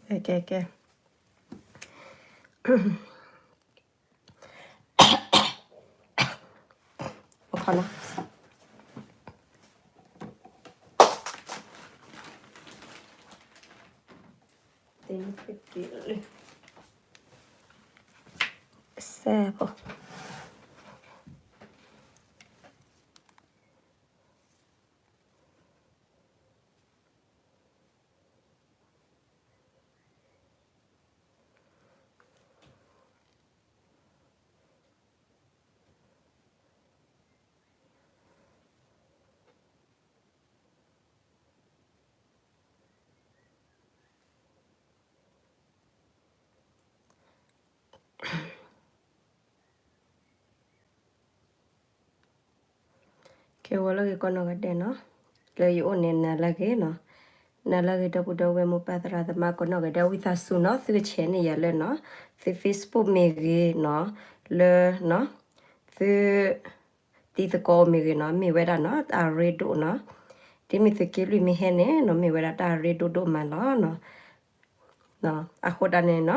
ကဲ ကဲ ကဲ အိၣ်ခီနီၤ စဲးဖိ ကဲ ဂီၤလၢအဂ့ၤကိးနီၢ်ဂၤဒဲးနီၤ, လၢယအိၣ်န့ၣ် နၤလၢအဂ့ၤနီၤ, နၤလၢအဂ့ၤ ဒီပုၢ်ဒီဝဲၢ်မိၢ်ပၢ်သရၣ်သမါကိးနီၢ်ဂၤဒဲး ဝံသးစူၤနီၤ သုက share န့ၢ်ယၤလၢနီၤ, သု Facebook မ့ၢ်ဂ့ၤနီၤ, လၢ သု တံၤသကိးမ့ၢ်ဂ့ၤနီၤ မ့ၢ်ဝဲဒၣ်နီၤ တၢ်ရ့ဒိၣ်နီၤ, ဒ်မ့ၢ်သုးက့လွံၢ်မ့ၢ်ဟဲန့ၣ်နီၤ မ့ၢ်ဝဲဒၣ်တၢ်ရ့ဒိၣ်ဒိၣ်မးလီၤနီၤ. အဃိတၢ်န့ၣ်နီၤ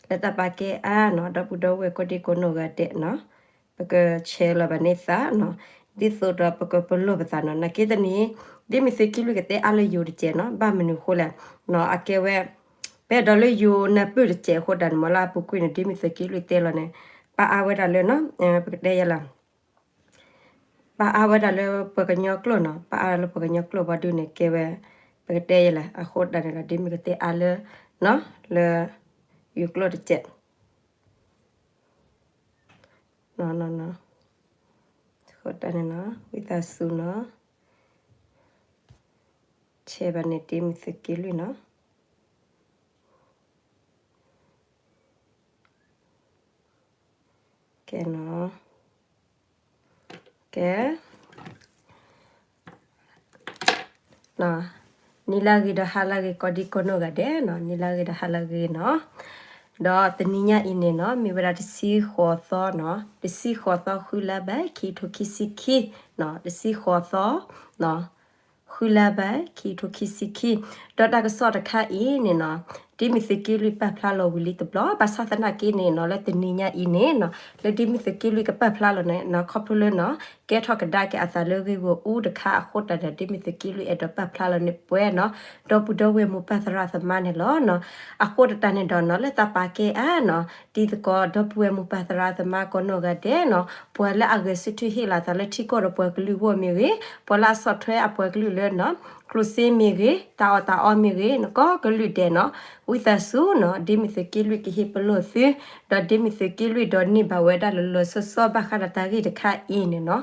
လၢတၢ်ပာ်ကဲအါနီၤ ဒီပုၢ်ဒီဝဲၢ်ကိးဒံကိးနီၢ်ဂၤဒဲးနီၤ, ပက share လီၤဘၣ်န့ၢ်သးနီၤ, ဒ်သိးဒီးပကပလီၢ်ပသးနီၤ, နာ်က့တနံၤ ဒ်မ့ၢ်သုးက့လွံၢ်ကတဲအါလၢယိၤတစဲးနီၤ, ဘၣ်မနုၤအဃိလဲၣ်နီၤ အကဲဝဲ ပအဲၣ်ဒိးလၢယိၤနၢ်ပၢၢ်တစဲးအဃိတၢ်န့ၣ် မ့ၢ်လၢအပူၤကွံာ်န့ၣ် ဒ်မ့ၢ်သုးက့လွံၢ်တဲလီၤန့ၣ် ပာ်အါဝဲဒၣ်လၢနီၤ ပကတဲယဲလၢ ပာ်အါဝဲဒၣ်လၢပှၤကညီကျိာ်နီၤ, ပာ်အါဝဲဒၣ်လၢပှၤကညီကျိာ်ဘၣ်ဒုးန့ၣ် ကဲဝဲ ပကတဲယဲလၢ အဃိတၢ်န့ၣ်ဒီး ဒ်မ့ၢ်ကတဲအါလၢနီၤ လၢ ယိၤကျိာ်တစဲး နီၤ နီၤ နီၤ, အဃိတၢ်န့ၣ်နီၤ ဝံသးစူၤနီၤ share ဘၣ်န့ၢ်ဒ်မ့ၢ်သုးက့လွံၢ်နီၤ. ကဲနီၤ, ကဲ နံၤလၢအဂ့ၤဒီးဟါလၢအဂ့ၤ ကိးဒံကိးနီၢ်ဂၤဒဲးနီၤ, နံၤလၢအဂ့ၤဒီးဟါလၢအဂ့ၤနီၤ, ဒီးတနံၤညါအံၤန့ၣ်နီၤ မ့ၢ်ဝဲဒၣ်တဆံဃိးသီနီၤ, တဆံဃိးသီ ဃုလါဘၢၣ် ခံကထိခံဆံခံနီၤ, တဆံဃိးသီ ဃုလါဘၢၣ် ခံကထိခံဆံခံ, ဒီးတၢ်ကစီၣ်တခါအံၤန့ၣ်နီၤ ဒ်မ့ၢ်သုးက့လွံၢ်ပာ်ဖျါလီၤဝံၤလံတဘျီ, ဘၣ်ဆၣ်သနာ်က့န့ၣ်နီၤ လၢတနံၤညါအံၤန့ၣ်နီၤ လၢဒ်မ့ၢ်သုးက့လွံၢ်ကပာ်ဖျါလီၤန့ၣ်နီၤ ခီဖျိလၢနီၤ ကဲထီၣ်ကဒါက့ၤအသးလၢဂ့ၢ်ဂီၢ်အူတခါအဃိတၢ်ဒီး ဒ်မ့ၢ်သုးက့လွံၢ်အဲၣ်ဒိးပာ်ဖျါလီၤန့ၢ်ပှၤနီၤ ဒီပုၢ်ဒီဝဲၢ်မိၢ်ပၢ်သရၣ်သမါန့ၣ်လီၤနီၤ. အဃိတၢ်န့ၣ်ဒီးနီၤ လၢတၢ်ပာ်ကဲအါနီၤ တံၤသကိးဒီပုၢ်ဝဲၢ်မိၢ်ပၢ်သရၣ်သမါကိးနီၢ်ဂၤဒဲးနီၤ ပှၤလၢအဂဲၤဆၢထၢၣ်ဟ့ၣ်လီၤသးလၢထံကီၢ်ဒီးပှၤကလုာ်အဂီၢ်မ့ၢ်ဂ့ၤ, ပှၤလၢအဆီၣ်ထွဲအပှၤကလုာ်လၢနီၤ ကျိၣ်စ့မ့ၢ်ဂ့ၤ, တၢ်အီၣ်တၢ်အီမ့ၢ်ဂ့ၤ, ကိးကလုာ်ဒဲးနီၤ ဝံသးစူၤနီၤ ဒ်မ့ၢ်သုးက့လွံၢ်ကဟ့ၣ်ပလီၢ်သု, ဒီးဒ်မ့ၢ်သုးက့လွံၢ်ဒီးန့ၢ်ဘၣ်ဝဲဒၣ်လၢလီၤလီၤဆီဆီဘၣ်ဃးဒီးတၢ်ဂ့ၢ်တခါအံၤန့ၣ်နီၤ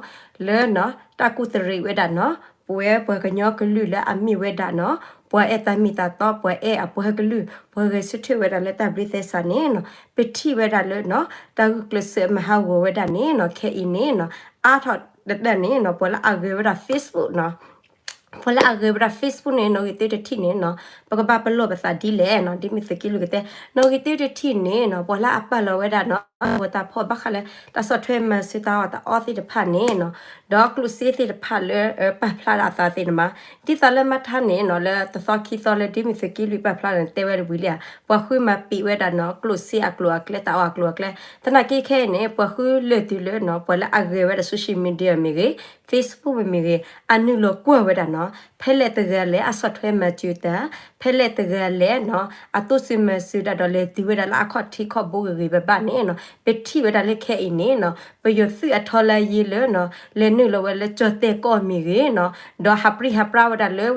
လၢနီၤ တၢ်ကူၣ်သရံးဝဲဒၣ်နီၤ ပဝဲပှၤကညီကလုာ်လၢအမ့ၢ်ဝဲဒၣ်နီၤ ပှၤအဲၣ်တၢ်မ့ၢ်တၢ်တီ ပှၤအဲၣ်အပှၤကလုာ် ပှၤဂဲၤဆၢထၢၣ်ဝဲဒၣ်လၢတၢ်ဘျုးသဲစးန့ၣ်နီၤ ပထံၣ်ဝဲဒၣ်လၢနီၤ တၢ်ဂုာ်ကျဲးစၢးမၤဟးဂီၤဝဲဒၣ်န့ၣ်နီၤ ခဲအံၤန့ၣ်နီၤ အါထီၣ်တဒၢၣ်န့ၣ်နီၤ ပှၤလၢအဂဲၤဝဲဒၣ် Facebook နီၤ ပှၤလၢအဂဲၤဝဲဒၣ် Facebook န့ၣ် နီၣ်ဂံၢ်သၢတထံၣ်န့ၣ်နီၤ ပကဘၣ်ပလီၢ်ပသးဒ်လဲၣ်နီၤ ဒ်မ့ၢ်သုးက့လွံၢ်ကတဲ နီၣ်ဂံၢ်သၢတထံၣ်န့ၣ်နီၤ ပှၤလၢအပာ်လီၤဝဲဒၣ်နီၤ တၢ်ဂီၤတၢ်ဖီၣ်ဘၣ်ဃးလၢ တၢ်ဆီၣ်ထွဲမၤစၢၤတၢ်အီၣ်တၢ်အီသ့ၣ်တဖၣ်န့ၣ်နီၤ ဒီးကျိၣ်စ့သ့ၣ်တဖၣ်လၢ ပာ်ဖျါဒၣ်အသးသ့ၣ်န့ၣ်မး ဒ်သိးလၢမၤထါန့ၣ်နီၤ လၢတသီခံသီလၢဒ်မ့ၢ်သုးက့လွံၢ်ပာ်ဖျါလီၤန့ၣ် တဲဝဲတဝံၤလံဧါ ပှၤဃုမၤပံးဝဲဒၣ်နီၤ ကျိၣ်စ့အကျိၤအကျဲ တၢ်အီၣ်အကျိၤအကျဲ သနာ်က့ခဲအံၤန့ၣ် ပှၤဃုလၢာ်တုၤလၢနီၤ ပှၤလၢအဂဲၤဝဲဒၣ် social media မ့ၢ်ဂ့ၤ Facebook မ့ၢ်ဂ့ၤ အနုာ်လီၤကွၢ်ဝဲဒၣ်နီၤ ဖဲလဲၣ်တဂၤလဲၣ် အဆီၣ်ထွဲမၤစၢၤတၢ် ဖဲလဲၣ်တဂၤလဲၣ်နီၤ အတိစၢၤမၤစၢၤတၢ်ဒီးလဲၤတုၤဝဲဒၣ်လၢအခီၣ်ထံးခီၣ်ဘိဂ့ၤဂ့ၤဘၣ်ဘၣ်န့ၣ်နီၤ ပထံၣ်ဝဲဒၣ်လၢခဲအံၤန့ၣ်နီၤ ပယီၤသုးအထီလၢယ့လၢနီၤ လဲၤနုာ်လီၤဝဲလၢကၠီၣ်တဲၣ်ကီၢ်မ့ၢ်ဂ့ၤနီၤ ဒီးဟးပြံဟးပြါဝဲဒၣ်လၢနီၤ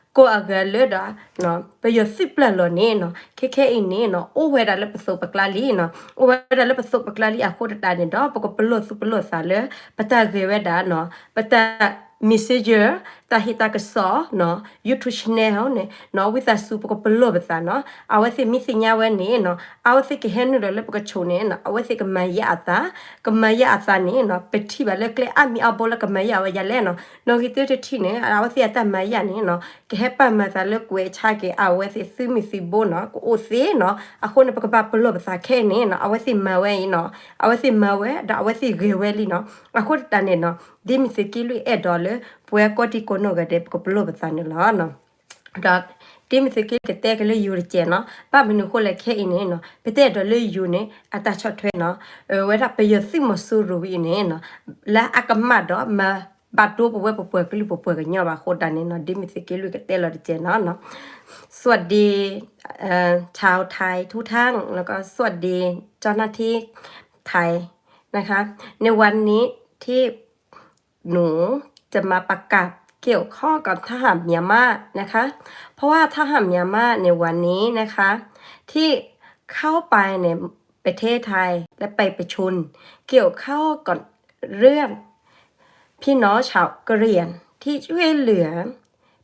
ကီၢ်အဂၤလၢဒီး ပယီၤသုးပျၢ်လီၤန့ၣ်နီၤ ခဲခဲအံၤန့ၣ်နီၤ အိၣ်ဝဲဒၣ်လၢပသိးပကျါလံနီၤ အိၣ်ဝဲဒၣ်လၢပသိးပကျါလံအဃိတၢ်န့ၣ်ဒီး ပကပလီၢ်သူၣ်ပလီၢ်သးလၢ ပတၢ်ဂဲၤဝဲဒၣ်နီၤ ပတၢ် messenger တၢ်ဟ့ၣ်တၢ်ကစီၣ်နီၤ YouTube channel န့ၣ်နီၤ ဝံသးစူၤ ပကပလီၢ်ပသးနီၤ အဝဲသ့ၣ်မ့ၢ်သ့ၣ်ညါဝဲန့ၣ်နီၤ အဝဲသ့ၣ်ကဟဲနုာ်လီၤလၢပကဆိးန့ၣ်နီၤ အဝဲသ့ၣ်ကမၤယါအသး ကမၤယါအသးန့ၣ်နီၤ ပထံၣ်ဘၣ်လၢကျဲအါမံၤအါဘိလၢကမၤယါဝဲဒ်လဲၣ်နီၤ နီၣ်ဂံၢ်သၢတထံၣ်န့ၣ် အဝဲသ့ၣ်အတၢ်မၤယါန့ၣ်နီၤ ကဟဲပာ်မၤသးလၢကွဲးဆါက့ၤ အဝဲသ့ၣ်သုးမုၢ်သံၣ်ဘိနီၤ ကအိၣ်သ့နီၤ အဃိန့ၣ် ပကဘၣ်ပလီၢ်ပသးခဲအံၤန့ၣ်နီၤ အဝဲသ့ၣ်မၤဝဲအံၤနီၤ အဝဲသ့ၣ်မၤဝဲ ဒီးအဝဲသ့ၣ်ဂဲၤဝဲလံနီၤ အဃိတၢ်န့ၣ်နီၤ ဒ်မ့ၢ်သုးက့လွံၢ်အဲၣ်ဒိးလၢ ပဝဲကိးဒံကိးနီၢ်ဂၤဒဲး ပကပလီၢ်ပသးန့ၣ်လီၤ ဒီး ဒ်မ့ၢ်သုးက့လွံၢ်ကတဲက့ၤလၢယိၤတကဲးနီၤ, ဘၣ်မနုၤဃိလဲၣ်ခဲအံၤန့ၣ်နီၤ, ပတဲဒီးလၢယိၤန့ၣ် အတၢ်ဆီၣ်ထွဲနီၤ, အဝဲဒၣ်ပယီၤသုးမီၤစိရိၤအံၤန့ၣ်နီၤ, လၢအကမၣ်ဒီးမၤဘၣ်ဒိပဝဲပပှၤကလုာ်ပပှၤကညီဘၣ်အဃိဒၣ်န့ၣ်နီၤ, ဒ်မ့ၢ်သုးက့လွံၢ်ကတဲလီၤတကဲးနီၤ, สวัสดี เอ่อ ชาวไทยทุกท่าน แล้วก็สวัสดี เจ้าหน้าที่ไทยนะคะ ในวันนี้ที่ หนูจะมาประกาศเกี่ยวข้องกับทหารเมียนมานะคะ เพราะว่าทหารเมียนมาในวันนี้นะคะ ที่เข้าไปในประเทศไทยและไปประชุมเกี่ยวข้องกับเรื่องพี่น้องชาวกะเหรี่ยงที่ช่วยเหลือ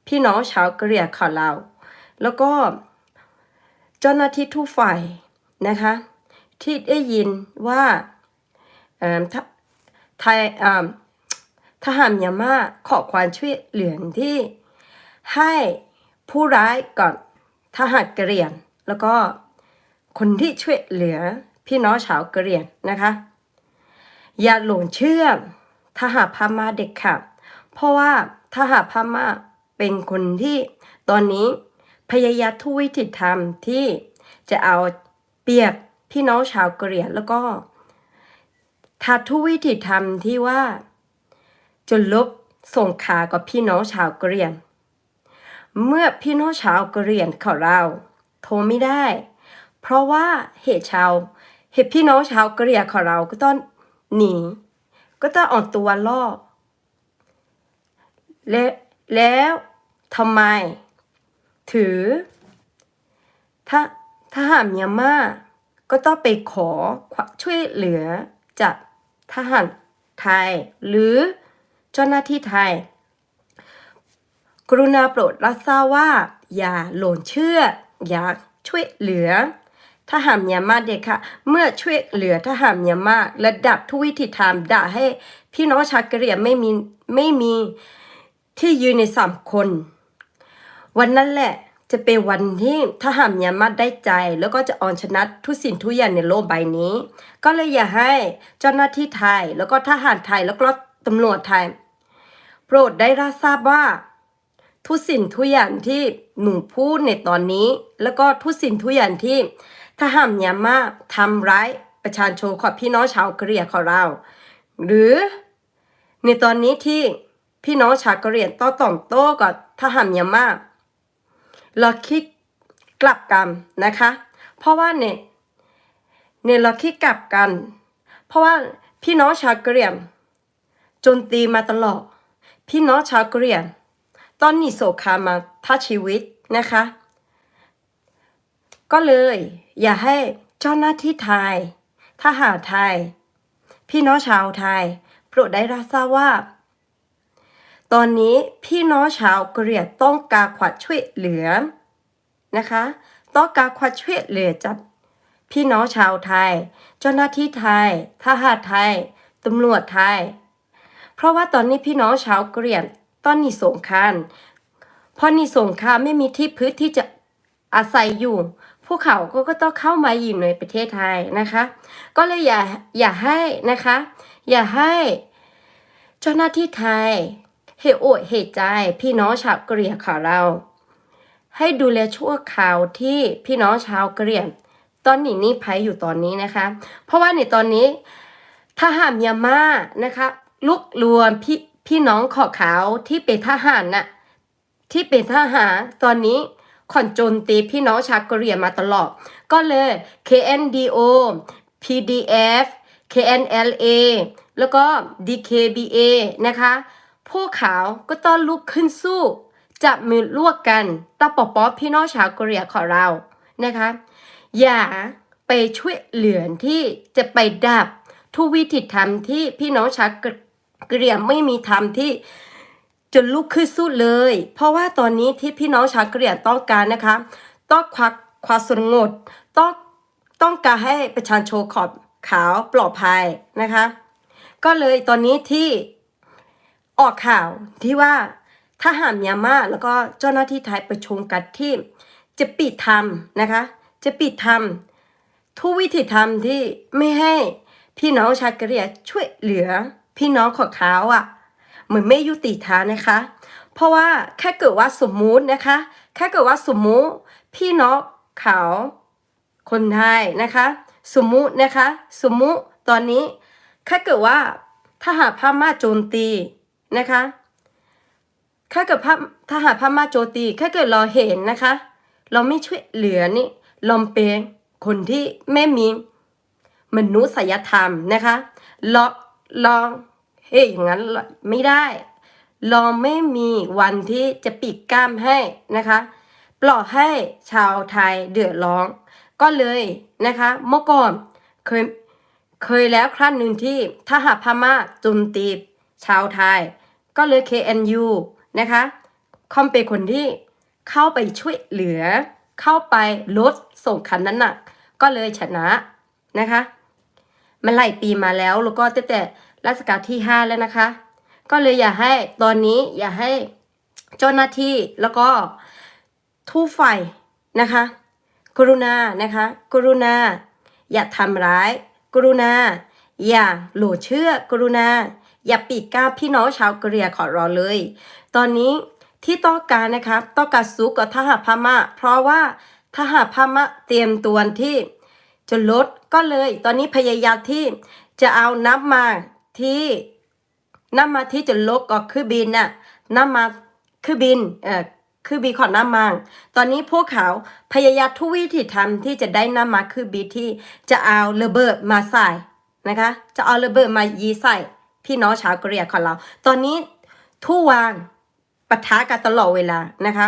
พี่น้องชาวกะเหรี่ยงของเรา แล้วก็เจ้าหน้าที่ทุกฝ่ายนะคะ ที่ได้ยินว่า เอ่อทะ- ไทย เอ่อ ทหารเมียนมาขอความช่วยเหลือที่ให้ผู้ร้ายกับทหารกะเหรี่ยง แล้วก็คนที่ช่วยเหลือพี่น้องชาวกะเหรี่ยงนะคะ อย่าหลงเชื่อทหารพม่าเด็ดขาด เพราะว่าทหารพม่าเป็นคนที่ตอนนี้พยายามทุกวิถีทางที่จะเอาเปรียบพี่น้องชาวกะเหรี่ยง แล้วก็ทำทุกวิถีทางที่ว่าจะลบสงครามกับพี่น้องชาวกะเหรี่ยง เมื่อพี่น้องชาวกะเหรี่ยงของเราทนไม่ได้ เพราะว่าเหตุชาว เหตุพี่น้องชาวกะเหรี่ยงของเราก็ต้องหนี ก็ต้องเอาตัวรอด และ- แล้วทำไมถึงท- ทหารเมียนมาก็ต้องไปขอความช่วยเหลือจากทหารไทยหรือเจ้าหน้าที่ไทย กรุณาโปรดรับทราบว่าอย่าหลงเชื่อ อย่าช่วยเหลือทหารเมียนมาเด็ดขาด เมื่อช่วยเหลือทหารเมียนมาระดับทุกวิถีทางด่าให้พี่น้องชาวกะเหรี่ยงไม่มีไม่มีที่ยืนในสังคม วันนั้นแหละจะเป็นวันที่ทหารเมียนมาได้ใจ แล้วก็จะเอาชนะทุกสิ่งทุกอย่างในโลกใบนี้ ก็เลยอยากให้เจ้าหน้าที่ไทย แล้วก็ทหารไทย แล้วก็ตำรวจไทย โปรดได้รับทราบว่า ทุกสิ่งทุกอย่างที่หนูพูดในตอนนี้ แล้วก็ทุกสิ่งทุกอย่างที่ทหารเมียนมาทำร้ายประชาชนของพี่น้องชาวกะเหรี่ยงของเรา หรือในตอนนี้ที่พี่น้องชาวกะเหรี่ยงต้องตอบโต้กับทหารเมียนมา เราคิดกลับกันนะคะ เพราะว่าเนี่ย เนี่ยเราคิดกลับกัน เพราะว่าพี่น้องชาวกะเหรี่ยงโจมตีมาตลอด พี่น้องชาวกะเหรี่ยงต้องหนีสงครามมาทั้งชีวิตนะคะ ก็เลยอยากให้เจ้าหน้าที่ไทย ทหารไทย พี่น้องชาวไทย โปรดได้รับทราบว่า ตอนนี้พี่น้องชาวกะเหรี่ยงต้องการความช่วยเหลือนะคะ ต้องการความช่วยเหลือจากพี่น้องชาวไทย เจ้าหน้าที่ไทย ทหารไทย ตำรวจไทย เพราะว่าตอนนี้พี่น้องชาวกะเหรี่ยงต้องหนีสงคราม พอหนีสงครามไม่มีที่พึ่งที่จะอาศัยอยู่ พวกเขาก็ก็ต้องเข้ามาอยู่ในประเทศไทยนะคะ ก็เลยอย่าอย่าให้นะคะ อย่าให้เจ้าหน้าที่ไทยเห็นอกเห็นใจพี่น้องชาวกะเหรี่ยงของเรา ให้ดูแลชั่วคราวที่พี่น้องชาวกะเหรี่ยงต้องหนีหนีภัยอยู่ตอนนี้นะคะ เพราะว่าในตอนนี้ทหารเมียนมานะคะ รวบรวมพี่พี่น้องของเขาที่เป็นทหารน่ะ ที่เป็นทหารตอนนี้ขอนโจมตีพี่น้องชาวกะเหรี่ยงมาตลอด ก็เลย เคเอ็นดีโอ พีดีเอฟ เคเอ็นแอลเอ แล้วก็ ดีเคบีเอ นะคะ พวกเขาก็ต้องลุกขึ้นสู้ จับมือร่วมกันต้องปกป้องพี่น้องชาวกะเหรี่ยงของเรานะคะ อย่าไปช่วยเหลือที่จะไปดับทุกวิถีทางที่พี่น้องชาวกะเหรี่ยงไม่มีทางที่จะลุกขึ้นสู้เลย เพราะว่าตอนนี้ที่พี่น้องชาวกะเหรี่ยงต้องการนะคะ ต้องความความสงบ ต้องต้องการให้ประชาชนของเขาปลอดภัยนะคะ ก็เลยตอนนี้ที่ออกข่าวที่ว่าทหารเมียนมาแล้วก็เจ้าหน้าที่ไทยประชุมกันที่จะปิดทางนะคะ จะปิดทางทุกวิถีทางที่ไม่ให้พี่น้องชาวกะเหรี่ยงช่วยเหลือพี่น้องของเขาอะ เหมือนไม่ยุติธรรมนะคะ เพราะว่าถ้าเกิดว่าสมมุตินะคะ ถ้าเกิดว่าสมมุติพี่น้องเขา คนไทยนะคะ สมมุตินะคะ สมมุติตอนนี้ ถ้าเกิดว่าทหารพม่าโจมตีนะคะ ถ้าเกิดพะ- ทหารพม่าโจมตี ถ้าเกิดเราเห็นนะคะ เราไม่ช่วยเหลือนี่ เราเป็นคนที่ไม่มีมนุษยธรรมนะคะ เรา- เรา- เฮ้ย อย่างนั้นไม่ได้ เราไม่มีวันที่จะปิดกั้นให้นะคะ ปล่อยให้ชาวไทยเดือดร้อน ก็เลยนะคะ เมื่อก่อนเคย- เคยแล้วครั้งหนึ่งที่ทหารพม่าโจมตีชาวไทย ก็เลย เคเอ็นยู นะคะ เขาเป็นคนที่เข้าไปช่วยเหลือ เข้าไปลดสงครามนั้นน่ะ ก็เลยชนะนะคะ มันหลายปีมาแล้ว แล้วก็ตั้งแต่รัชกาลที่ห้าแล้วนะคะ ก็เลยอยากให้ตอนนี้อยากให้เจ้าหน้าที่แล้วก็ทุกฝ่ายนะคะ กรุณานะคะ กรุณา อย่าทำร้าย กรุณา อย่าหลงเชื่อ กรุณา อย่าปิดกั้นพี่น้องชาวกะเหรี่ยงของเราเลย ตอนนี้ที่ต้องการนะคะ ต้องการสู้กับทหารพม่า เพราะว่าทหารพม่าเตรียมตัวที่จะลด ก็เลยตอนนี้พยายามที่จะเอาน้ำมันที่ น้ำมันที่จะลดกับเครื่องบินน่ะ น้ำมันเครื่องบิน เอ่อ เครื่องบินของน้ำมัน ตอนนี้พวกเขาพยายามทุกวิถีทางที่จะได้น้ำมันเครื่องบินที่จะเอาระเบิดมาใส่นะคะ จะเอาระเบิดมายิงใส่พี่น้องชาวกะเหรี่ยงของเรา ตอนนี้ทุกวันปะทะกันตลอดเวลานะคะ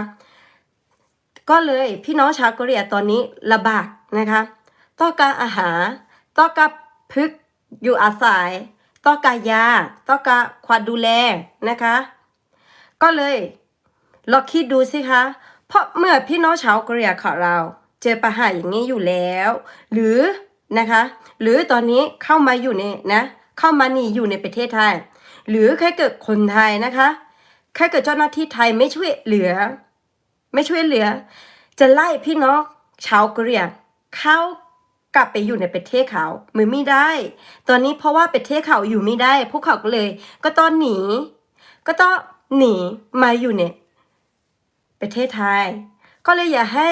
ก็เลยพี่น้องชาวกะเหรี่ยงตอนนี้ลำบากนะคะ ต้องการอาหาร ต้องการที่อยู่อาศัย ต้องการยา ต้องการความดูแลนะคะ ก็เลยลองคิดดูสิคะ เพราะเมื่อพี่น้องชาวกะเหรี่ยงของเราเจอปัญหาอย่างนี้อยู่แล้ว หรือนะคะ หรือตอนนี้เข้ามาอยู่ในนะ เข้ามาหนีอยู่ในประเทศไทย หรือแค่เกิดคนไทยนะคะ แค่เกิดเจ้าหน้าที่ไทยไม่ช่วยเหลือ ไม่ช่วยเหลือ จะไล่พี่น้องชาวกะเหรี่ยงเข้ากลับไปอยู่ในประเทศเขา มันไม่ได้ ตอนนี้เพราะว่าประเทศเขาอยู่ไม่ได้ พวกเขาก็เลย ก็ต้องหนี ก็ต้องหนีมาอยู่ในประเทศไทย ก็เลยอยากให้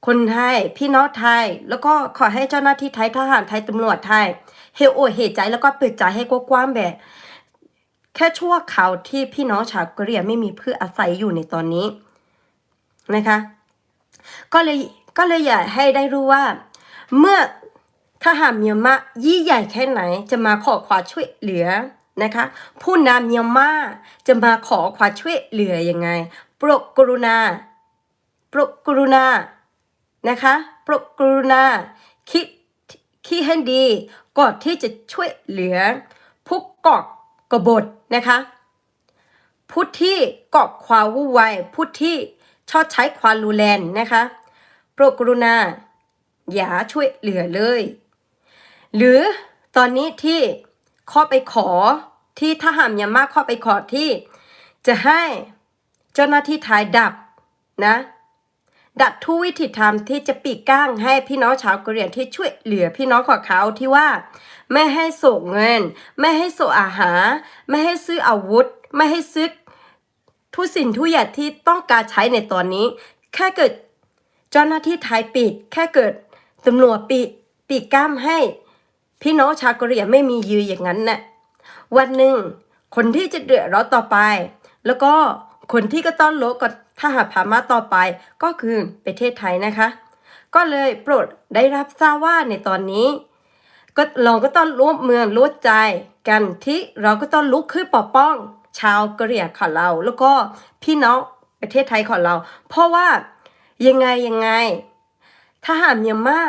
คนไทย พี่น้องไทย แล้วก็ขอให้เจ้าหน้าที่ไทย ทหารไทย ตำรวจไทย เห็นอกเห็นใจ แล้วก็เปิดใจให้กว้างๆแบบ แค่ชั่วคราวที่พี่น้องชาวกะเหรี่ยงไม่มีที่อาศัยอยู่ในตอนนี้นะคะ ก็เลย- ก็เลยอยากให้ได้รู้ว่า เมื่อทหารเมียนมายิ่งใหญ่แค่ไหนจะมาขอความช่วยเหลือนะคะ ผู้นำเมียนมาจะมาขอความช่วยเหลือยังไง โปรดกรุณา โปรดกรุณานะคะ โปรดกรุณา คิด- คิดให้ดีก่อนที่จะช่วยเหลือผู้ก่อกบฏนะคะ ผู้ที่ก่อความวุ่นวาย ผู้ที่ชอบใช้ความรุนแรงนะคะ โปรดกรุณา อย่าช่วยเหลือเลย หรือตอนนี้ที่เข้าไปขอ ที่ทหารเมียนมาเข้าไปขอที่จะให้เจ้าหน้าที่ไทยดับนะ ดับทุกวิถีทางที่จะปิดกั้นให้พี่น้องชาวกะเหรี่ยงที่ช่วยเหลือพี่น้องของเขาที่ว่า ไม่ให้ส่งเงิน ไม่ให้ส่งอาหาร ไม่ให้ซื้ออาวุธ ไม่ให้ซื้อทุกสิ่งทุกอย่างที่ต้องการใช้ในตอนนี้ แค่เกิดเจ้าหน้าที่ไทยปิด แค่เกิดตำรวจปิด ปิดกั้นให้พี่น้องชาวกะเหรี่ยงไม่มียืนอย่างนั้นน่ะ วันหนึ่งคนที่จะเดือดร้อนต่อไป แล้วก็คนที่ก็ต้องลบกับทหารพม่าต่อไป ก็คือประเทศไทยนะคะ ก็เลยโปรดได้รับทราบว่าในตอนนี้ ก็เราก็ต้องร่วมมือร่วมใจกันที่เราก็ต้องลุกขึ้นปกป้องชาวกะเหรี่ยงของเรา แล้วก็พี่น้องประเทศไทยของเรา เพราะว่ายังไงยังไง ทหารเมียนมา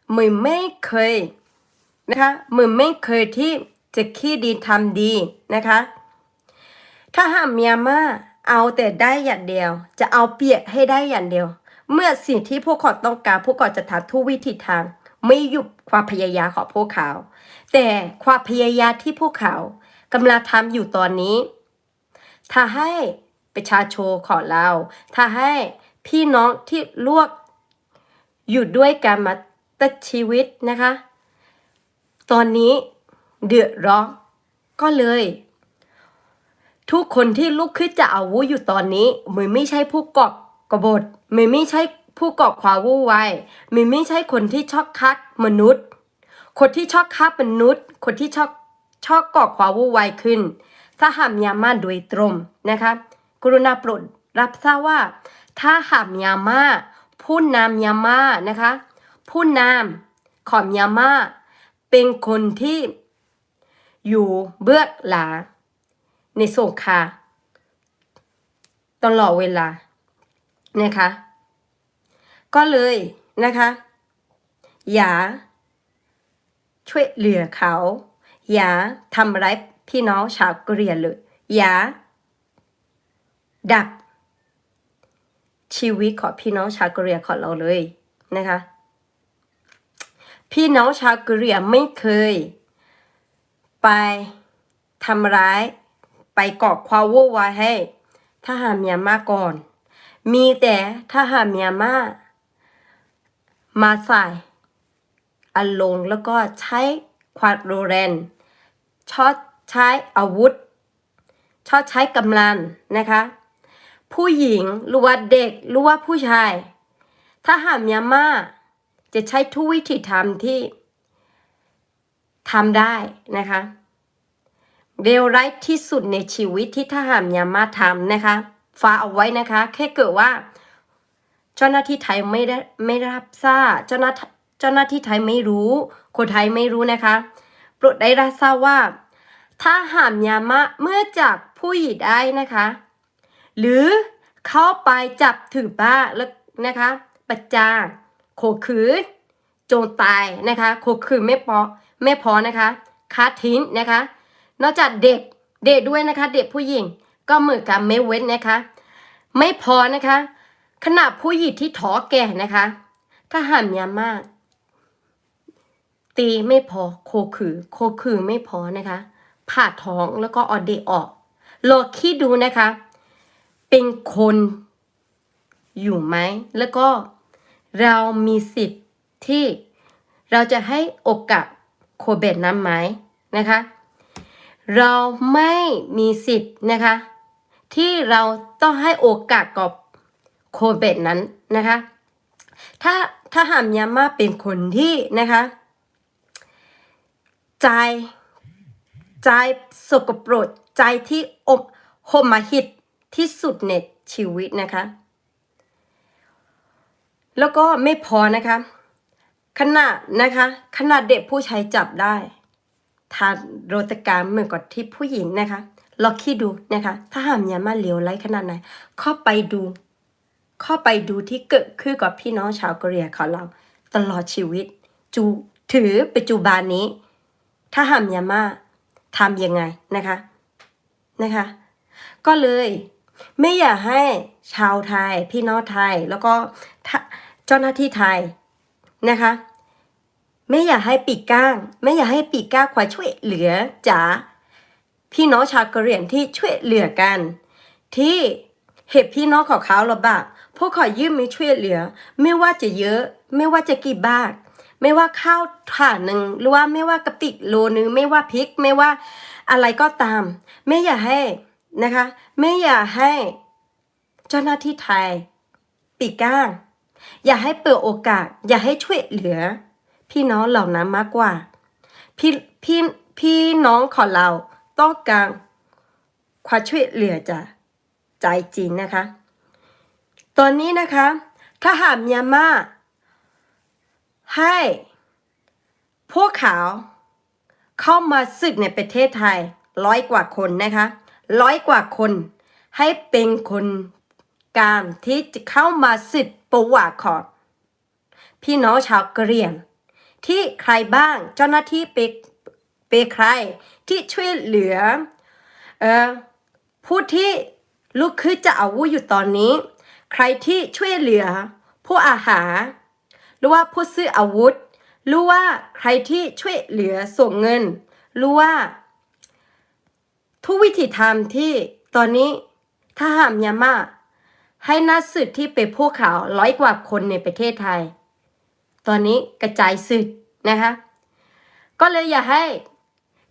เหมือนไม่เคยนะคะ เหมือนไม่เคยที่จะคิดดีทำดีนะคะ ทหารเมียนมาเอาแต่ได้อย่างเดียว จะเอาเปรียบให้ได้อย่างเดียว เมื่อสิ่งที่พวกเขาต้องการ พวกเขาจะทำทุกวิถีทาง ไม่หยุดความพยายามของพวกเขา แต่ความพยายามที่พวกเขากำลังทำอยู่ตอนนี้ ทำให้ประชาชนของเรา ทำให้พี่น้องที่ร่วมอยู่ด้วยกันมาตั้งชีวิตนะคะ ตอนนี้เดือดร้อน ก็เลย ทุกคนที่ลุกขึ้นจากอาวุธอยู่ตอนนี้ มันไม่ใช่ผู้ก่อกบฏ มันไม่ใช่ผู้ก่อความวุ่นวาย มันไม่ใช่คนที่ชอบฆ่ามนุษย์ คนที่ชอบฆ่ามนุษย์ คนที่ชอบชอบก่อความวุ่นวายขึ้น ทหารเมียนมาโดยตรงนะคะ กรุณาโปรดรับทราบว่า ทหารเมียนมา ผู้นำเมียนมานะคะ ผู้นำของเมียนมา เป็นคนที่อยู่เบื้องหลังในสงครามตลอดเวลานะคะ ก็เลยนะคะ อย่าช่วยเหลือเขา อย่าทำร้ายพี่น้องชาวกะเหรี่ยงเลย อย่าดับชีวิตของพี่น้องชาวกะเหรี่ยงของเราเลยนะคะ พี่น้องชาวกะเหรี่ยงไม่เคยไปทำร้าย ไปก่อความวุ่นวายให้ทหารเมียนมาก่อน มีแต่ทหารเมียนมามาใส่อารมณ์แล้วก็ใช้ความรุนแรง ชอบใช้อาวุธ ชอบใช้กำลังนะคะ ผู้หญิงหรือว่าเด็กหรือว่าผู้ชาย ทหารเมียนมาจะใช้ทุกวิธีทำที่ทำได้นะคะ เลวร้ายที่สุดในชีวิตที่ทหารเมียนมาทำนะคะ ฟังเอาไว้นะคะ แค่เกิดว่า เจ้าหน้าที่ไทยไม่ได้ไม่รับทราบ เจ้าหน้าเจ้าหน้าที่ไทยไม่รู้ คนไทยไม่รู้นะคะ โปรดได้รับทราบว่า ทหารเมียนมาเมื่อจับผู้หญิงได้นะคะ หรือเข้าไปจับถือบ้าแล้วนะคะ ประจานข่มขืนจนตายนะคะ ข่มขืนไม่พอไม่พอนะคะ ฆ่าทิ้งนะคะ นอกจากเด็กเด็กด้วยนะคะ เด็กผู้หญิงก็เหมือนกันไม่เว้นนะคะ ไม่พอนะคะ ขนาดผู้หญิงที่ท้องแก่นะคะ ทหารเมียนมา ตีไม่พอข่มขืน ข่มขืนไม่พอนะคะ ผ่าท้องแล้วก็เอาเด็กออก ลองคิดดูนะคะ เป็นคนอยู่ไหม แล้วก็เรามีสิทธิ์ที่เราจะให้โอกาสคนแบบนั้นไหมนะคะ เราไม่มีสิทธิ์นะคะ ที่เราต้องให้โอกาสกับคนแบบนั้นนะคะ ถ้าทหารเมียนมาเป็นคนที่นะคะ ใจใจสกปรก ใจที่อบหมหิดที่สุดในชีวิตนะคะ แล้วก็ไม่พอนะคะ ขนาดนะคะ ขนาดเด็กผู้ชายจับได้ ทารุณกรรมเหมือนกับที่ผู้หญิงนะคะ ลองคิดดูนะคะ ทหารเมียนมาเลวร้ายขนาดไหน เข้าไปดู เข้าไปดูที่เกิดขึ้นกับพี่น้องชาวกะเหรี่ยงของเราตลอดชีวิต จู ถึงปัจจุบันนี้ ทหารเมียนมาทำยังไงนะคะ นะคะ ก็เลยไม่อยากให้ชาวไทย พี่น้องไทย แล้วก็ทะเจ้าหน้าที่ไทยนะคะ ไม่อยากให้ปิดกั้น ไม่อยากให้ปิดกั้นความช่วยเหลือจากพี่น้องชาวกะเหรี่ยงที่ช่วยเหลือกัน ที่เห็นพี่น้องของเขาลำบาก พวกเขายื่นมือช่วยเหลือ ไม่ว่าจะเยอะ ไม่ว่าจะกี่บาท ไม่ว่าข้าวถาดหนึ่ง หรือว่าไม่ว่ากะปิโลนึง ไม่ว่าพริก ไม่ว่าอะไรก็ตาม ไม่อยากให้นะคะ ไม่อยากให้เจ้าหน้าที่ไทยปิดกั้น อย่าให้เปิดโอกาส อย่าให้ช่วยเหลือพี่น้องเหล่านั้นมากกว่า พี่พี่พี่น้องของเราต้องการความช่วยเหลือจากใจจริงนะคะ ตอนนี้นะคะ ทหารเมียนมาให้พวกเขาเข้ามาศึกในประเทศไทยร้อยกว่าคนนะคะ ร้อยกว่าคน ให้เป็นคนกลางที่จะเข้ามาสืบประวัติของพี่น้องชาวกะเหรี่ยง ที่ใครบ้าง เจ้าหน้าที่เป็นเป็นใครที่ช่วยเหลือเอ่อผู้ที่ลุกขึ้นจากอาวุธอยู่ตอนนี้ ใครที่ช่วยเหลือผู้อาหาร หรือว่าผู้ซื้ออาวุธ หรือว่าใครที่ช่วยเหลือส่งเงิน หรือว่า ทุกวิถีทางที่ตอนนี้ทหารเมียนมาให้นักสืบที่เป็นพวกเขาร้อยกว่าคนในประเทศไทย ตอนนี้กระจายสืบนะคะ ก็เลยอยากให้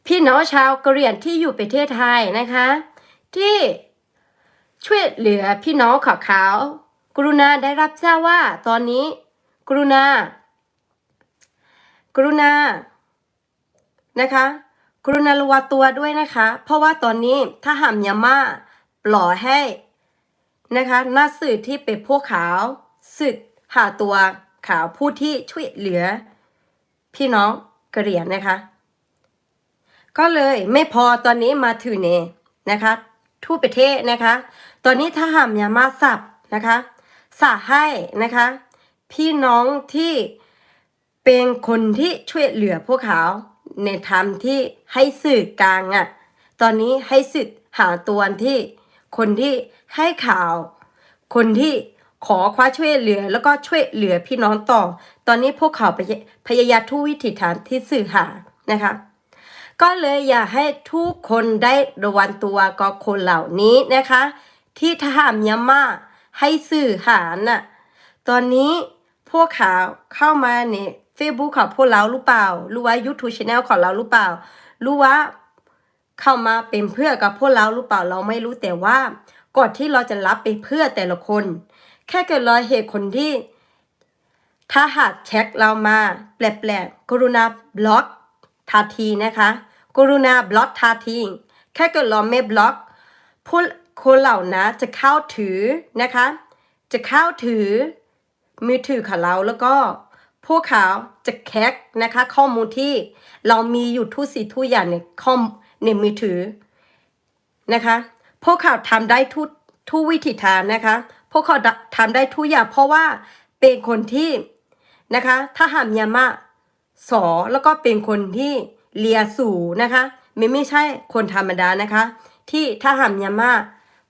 พี่น้องชาวกะเหรี่ยงที่อยู่ประเทศไทยนะคะ ที่ช่วยเหลือพี่น้องของเขา กรุณาได้รับทราบว่าตอนนี้ กรุณา กรุณา นะคะ กรุณาระวังตัวด้วยนะคะ เพราะว่าตอนนี้ทหารเมียนมาปล่อยให้นะคะ นักสืบที่เป็นพวกเขาสืบหาตัวเขาผู้ที่ช่วยเหลือพี่น้องกะเหรี่ยงนะคะ ก็เลยไม่พอ ตอนนี้มาถึงเนี่ยนะคะ ทั่วประเทศนะคะ ตอนนี้ทหารเมียนมาสับนะคะ สั่งให้นะคะ พี่น้องที่เป็นคนที่ช่วยเหลือพวกเขาในทางที่ให้สื่อกลางอะ ตอนนี้ให้สืบหาตัวที่ คนที่ให้ข่าว คนที่ขอความช่วยเหลือแล้วก็ช่วยเหลือพี่น้องต่อ ตอนนี้พวกเขาพย- พยายามทุกวิถีทางที่สืบหานะคะ ก็เลยอยากให้ทุกคนได้ระวังตัวกับคนเหล่านี้นะคะ ที่ทหารเมียนมาให้สื่อหาน่ะ ตอนนี้พวกเขาเข้ามาใน Facebook ของพวกเราหรือเปล่า หรือว่า YouTube Channel ของเราหรือเปล่า หรือว่าเข้ามาเป็นเพื่อนกับพวกเราหรือเปล่า เราไม่รู้ แต่ว่าก่อนที่เราจะรับเป็นเพื่อนแต่ละคน แค่เกิดเราเห็นคนที่ ถ้าหากแท็กเรามาแปลกๆ กรุณาบล็อกทันทีนะคะ กรุณาบล็อกทันที แค่เกิดเราไม่บล็อก พวกคนเหล่านั้นจะเข้าถึงนะคะ จะเข้าถึงมือถือของเรา แล้วก็พวกเขาจะแฮ็กนะคะ ข้อมูลที่เรามีอยู่ทุกสิ่งทุกอย่างในคอม- ในมือถือ นะคะ พวกเขาทำได้ทุก- ทุกวิถีทางนะคะ พวกเขาทำได้ทุกอย่าง เพราะว่าเป็นคนที่นะคะ ทหารเมียนมาสอน แล้วก็เป็นคนที่เรียนสูงนะคะ มันไม่ใช่คนธรรมดานะคะ ที่ทหารเมียนมา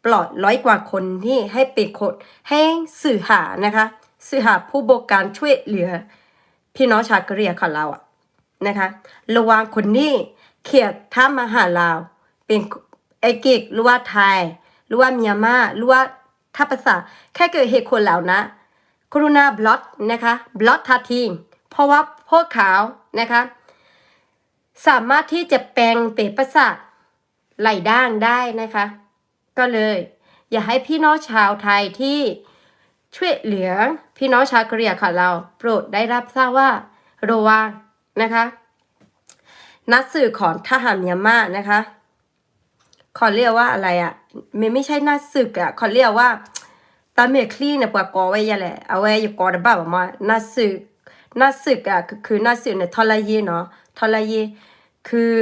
ปล่อยร้อยกว่าคนที่ให้เป็นคนให้สืบหานะคะ สืบหาผู้บงการช่วยเหลือพี่น้องชาวกะเหรี่ยงของเราอะ นะคะ ระวังคนที่เขียนทักมาหาเรา เป็นอังกฤษหรือว่าไทย หรือว่าเมียนมา หรือว่าถ้าภาษา แค่เกิดเหตุคนเหล่านั้น กรุณาบล็อกนะคะ บล็อกทันที เพราะว่าพวกเขานะคะ สามารถที่จะแปลงเป็นภาษาหลายด้านได้นะคะ ก็เลยอยากให้พี่น้องชาวไทยที่ช่วยเหลือพี่น้องชาวกะเหรี่ยงของเรา โปรดได้รับทราบว่าระวังนะคะ นักสืบของทหารเมียนมานะคะ เขาเรียกว่าอะไรอะ มันไม่ใช่นักสืบอะ เขาเรียกว่า ตาမဲာ်ချံန့ၣ် ပှၤကိးဝဲယဲလဲၣ် အဝဲယကိးတဘၣ်ဘၣ်မး นักสืบ นักสืบอะ คือ คือนักสืบเนี่ย ထောက်လှမ်းရေးเนาะ ထောက်လှမ်းရေး คือ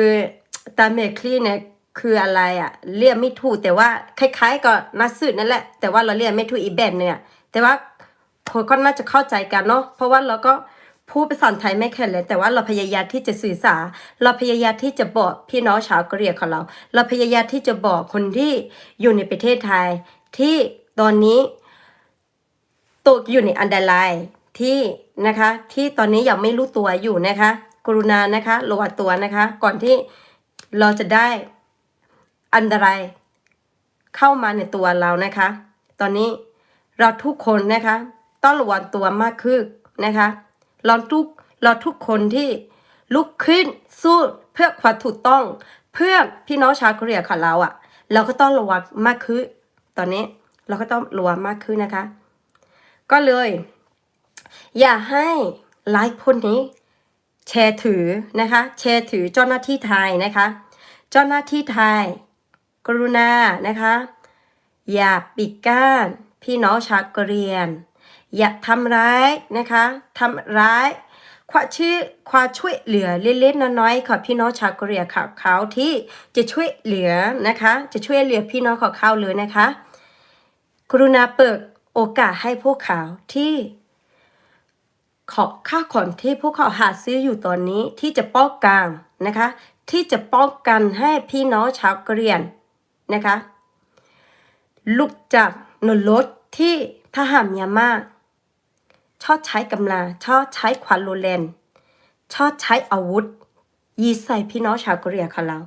ตาမဲာ်ချံန့ၣ် คืออะไรอะ เรียกไม่ถูก แต่ว่าคล้ายๆกับนักสืบนั่นแหละ แต่ว่าเราเรียกไม่ถูกอีกแบบหนึ่งอะ แต่ว่า คนก็น่าจะเข้าใจกันเนาะ เพราะว่าเราก็พูดภาษาไทยไม่แข็งแรง แต่ว่าเราพยายามที่จะสื่อสาร เราพยายามที่จะบอกพี่น้องชาวกะเหรี่ยงของเรา เราพยายามที่จะบอกคนที่อยู่ในประเทศไทย ที่ตอนนี้ตกอยู่ในอันตราย ที่นะคะ ที่ตอนนี้ยังไม่รู้ตัวอยู่นะคะ กรุณานะคะ ระวังตัวนะคะ ก่อนที่เราจะได้อันตราย เข้ามาในตัวเรานะคะ ตอนนี้เราทุกคนนะคะ ต้องระวังตัวมากขึ้นนะคะ เราทุก- เราทุกคนที่ลุกขึ้นสู้เพื่อความถูกต้อง เพื่อพี่น้องชาวกะเหรี่ยงของเราอะ เราก็ต้องระวังมากขึ้น ตอนนี้เราก็ต้องระวังมากขึ้นนะคะ ก็เลย อยากให้ไลฟ์พวกนี้แชร์ถือนะคะ แชร์ถือเจ้าหน้าที่ไทยนะคะ เจ้าหน้าที่ไทย กรุณานะคะ อย่าปิดกั้นพี่น้องชาวกะเหรี่ยง อย่าทำร้ายนะคะ ทำร้ายความช่วย- ความช่วยเหลือเล็กๆน้อยๆของพี่น้องชาวกะเหรี่ยงของเขาที่จะช่วยเหลือนะคะ จะช่วยเหลือพี่น้องของเขาเลยนะคะ กรุณาเปิดโอกาสให้พวกเขาที่ ขอ- ข้าวของที่พวกเขาหาซื้ออยู่ตอนนี้ที่จะป้องกันนะคะ ที่จะป้องกันให้พี่น้องชาวกะเหรี่ยงนะคะหลุดจากนรกที่ทหารเมียนมาชอบใช้กำลัง ชอบใช้ความรุนแรง ชอบใช้อาวุธยิงใส่พี่น้องชาวกะเหรี่ยงของเรา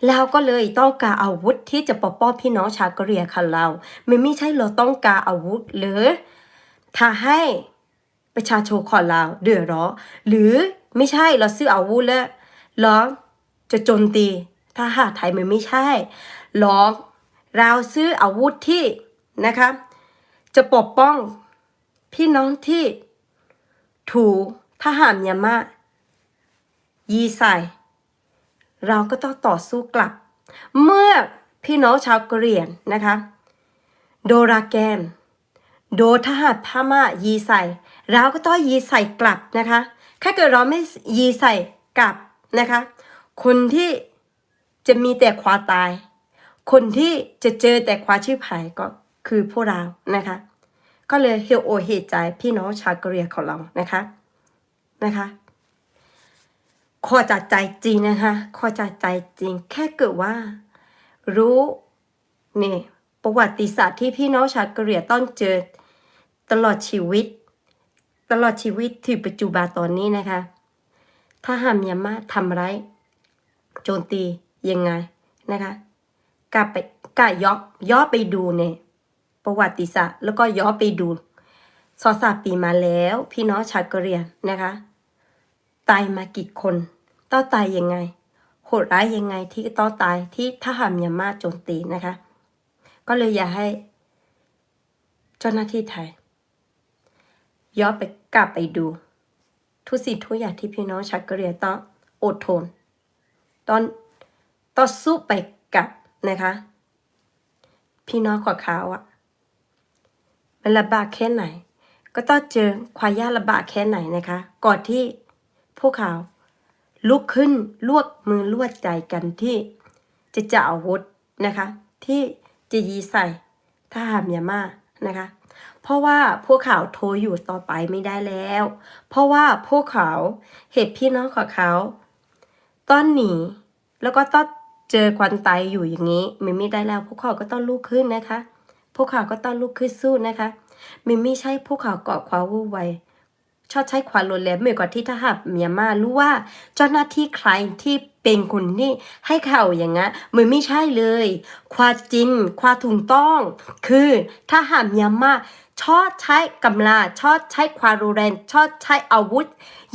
เราก็เลยต้องการอาวุธที่จะปกป้องพี่น้องชาวกะเหรี่ยงของเรา มันไม่ใช่เราต้องการอาวุธหรือทำให้ประชาชนของเราเดือดร้อน หรือไม่ใช่เราซื้ออาวุธแล้วเราจะโจมตีทหารไทย มันไม่ใช่ เรา เราซื้ออาวุธที่ นะคะ จะปกป้องพี่น้องที่ถูกทหารเมียนมายิงใส่ เราก็ต้องต่อสู้กลับ เมื่อพี่น้องชาวกะเหรี่ยงนะคะ โดนรังแก โดนทหารพม่ายิงใส่ เราก็ต้องยิงใส่กลับนะคะ ถ้าเกิดเราไม่ยิงใส่กลับนะคะ คนที่จะมีแต่ความตาย คนที่จะเจอแต่ความชิบหายก็คือพวกเรานะคะ ก็เลยเห็นอกเห็นใจพี่น้องชาวกะเหรี่ยงของเรานะคะ นะคะ ขอจากใจจริงนะคะ ขอจากใจจริง แค่เกิดว่ารู้ เนี่ย ประวัติศาสตร์ที่พี่น้องชาวกะเหรี่ยงต้องเจอตลอดชีวิต ตลอดชีวิตถึงปัจจุบันตอนนี้นะคะ ทหารเมียนมาทำร้ายโจมตียังไงนะคะ กลับไป กลับย้อน ย้อนไปดูในประวัติศาสตร์ แล้วก็ย้อนไปดู สองสามปีมาแล้ว พี่น้องชาวกะเหรี่ยงนะคะ ตายมากี่คน ต้องตายยังไง โหดร้ายยังไงที่ต้องตายที่ทหารเมียนมาโจมตีนะคะ ก็เลยอยากให้เจ้าหน้าที่ไทย ย้อนไปกลับไปดู ทุกสิ่งทุกอย่างที่พี่น้องชาวกะเหรี่ยงต้องอดทน ต้อง ต้องสู้ไปกับนะคะ พี่น้องของเขาอะ มันลำบากแค่ไหน ก็ต้องเจอความยากลำบากแค่ไหนนะคะ ก่อนที่พวกเขาลุกขึ้นร่วมมือร่วมใจกันที่จะจับอาวุธนะคะ ที่จะยิงใส่ทหารเมียนมานะคะ เพราะว่าพวกเขาทนอยู่ต่อไปไม่ได้แล้ว เพราะว่าพวกเขาเห็นพี่น้องของเขาต้องหนี แล้วก็ต้องเจอความตายอยู่อย่างนี้ มันไม่ได้แล้ว พวกเขาก็ต้องลุกขึ้นนะคะ พวกเขาก็ต้องลุกขึ้นสู้นะคะ มันไม่ใช่พวกเขาก่อความวุ่นวาย ชอบใช้ความรุนแรง เมื่อก่อนที่ทหารเมียนมา หรือว่าเจ้าหน้าที่ใครที่เป็นคนที่ให้ข่าวอย่างนั้น มันไม่ใช่เลย ความจริง ความถูกต้อง คือทหารเมียนมาชอบใช้กำลัง ชอบใช้ความรุนแรง ชอบใช้อาวุธ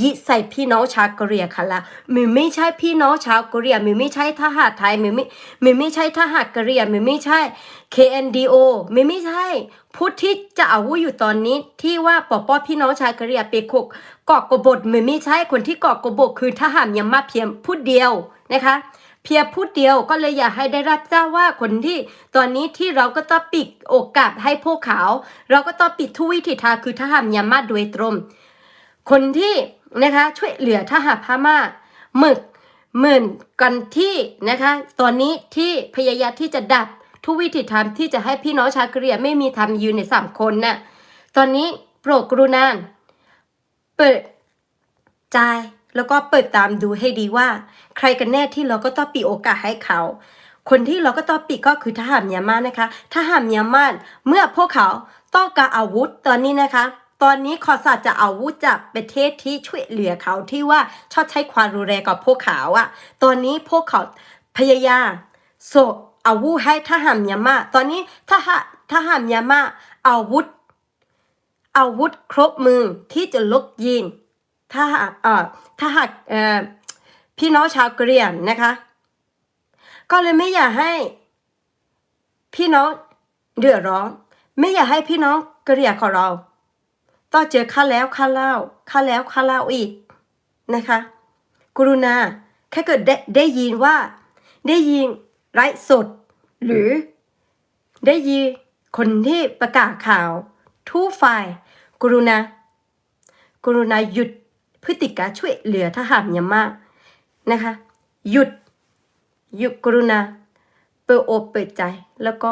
ยิงใส่พี่น้องชาวกะเหรี่ยงค่ะละ มันไม่ใช่พี่น้องชาวกะเหรี่ยง มันไม่ใช่ทหารไทย มันไม่ มันไม่ใช่ทหารกะเหรี่ยง มันไม่ใช่ เคเอ็นดีโอ มันไม่ใช่ ผู้ที่จะอาวุธอยู่ตอนนี้ที่ว่าปกป้องพี่น้องชาวกะเหรี่ยงเป็นคนก่อกบฏ มันไม่ใช่ คนที่ก่อกบฏคือทหารเมียนมาเพียงผู้เดียวนะคะ เพียงผู้เดียว ก็เลยอยากให้ได้รับทราบว่าคนที่ ตอนนี้ที่เราก็ต้องปิดโอกาสให้พวกเขา เราก็ต้องปิดทุกวิถีทาง คือทหารเมียนมาโดยตรง คนที่นะคะช่วยเหลือทหารพม่า เหมือน เหมือนกันที่นะคะ ตอนนี้ที่พยายามที่จะดักทุกวิถีทางที่จะให้พี่น้องชาวกะเหรี่ยงไม่มีทางยืนในสามคนน่ะ ตอนนี้โปรดกรุณาเปิดใจ แล้วก็เปิดตามดูให้ดีว่าใครกันแน่ที่เราก็ต้องปิดโอกาสให้เขา คนที่เราก็ต้องปิดก็คือทหารเมียนมานะคะ ทหารเมียนมา เมื่อพวกเขาต้องการอาวุธตอนนี้นะคะ ตอนนี้เขาสามารถจะเอาอาวุธจากประเทศที่ช่วยเหลือเขาที่ว่าชอบใช้ความรุนแรงกับพวกเขาอะ ตอนนี้พวกเขาพยายามส่งอาวุธให้ทหารเมียนมา ตอนนี้ทหาร ทหารเมียนมาอาวุธ อาวุธครบมือที่จะลบยิงทหาร เอ่อ ทหาร เอ่อ พี่น้องชาวกะเหรี่ยงนะคะ ก็เลยไม่อยากให้พี่น้องเดือดร้อน ไม่อยากให้พี่น้องกะเหรี่ยงของเราต้องเจอข้าแล้วข้าเล่า ข้าแล้วข้าเล่าอีกนะคะ กรุณา ถ้าเกิดได้ ได้ยินว่า ได้ยินไลฟ์สด หรือได้ยินคนที่ประกาศข่าวทุกฝ่าย กรุณา กรุณาหยุดพฤติการช่วยเหลือทหารเมียนมานะคะ หยุด หยุด กรุณา เปิดอกเปิดใจ แล้วก็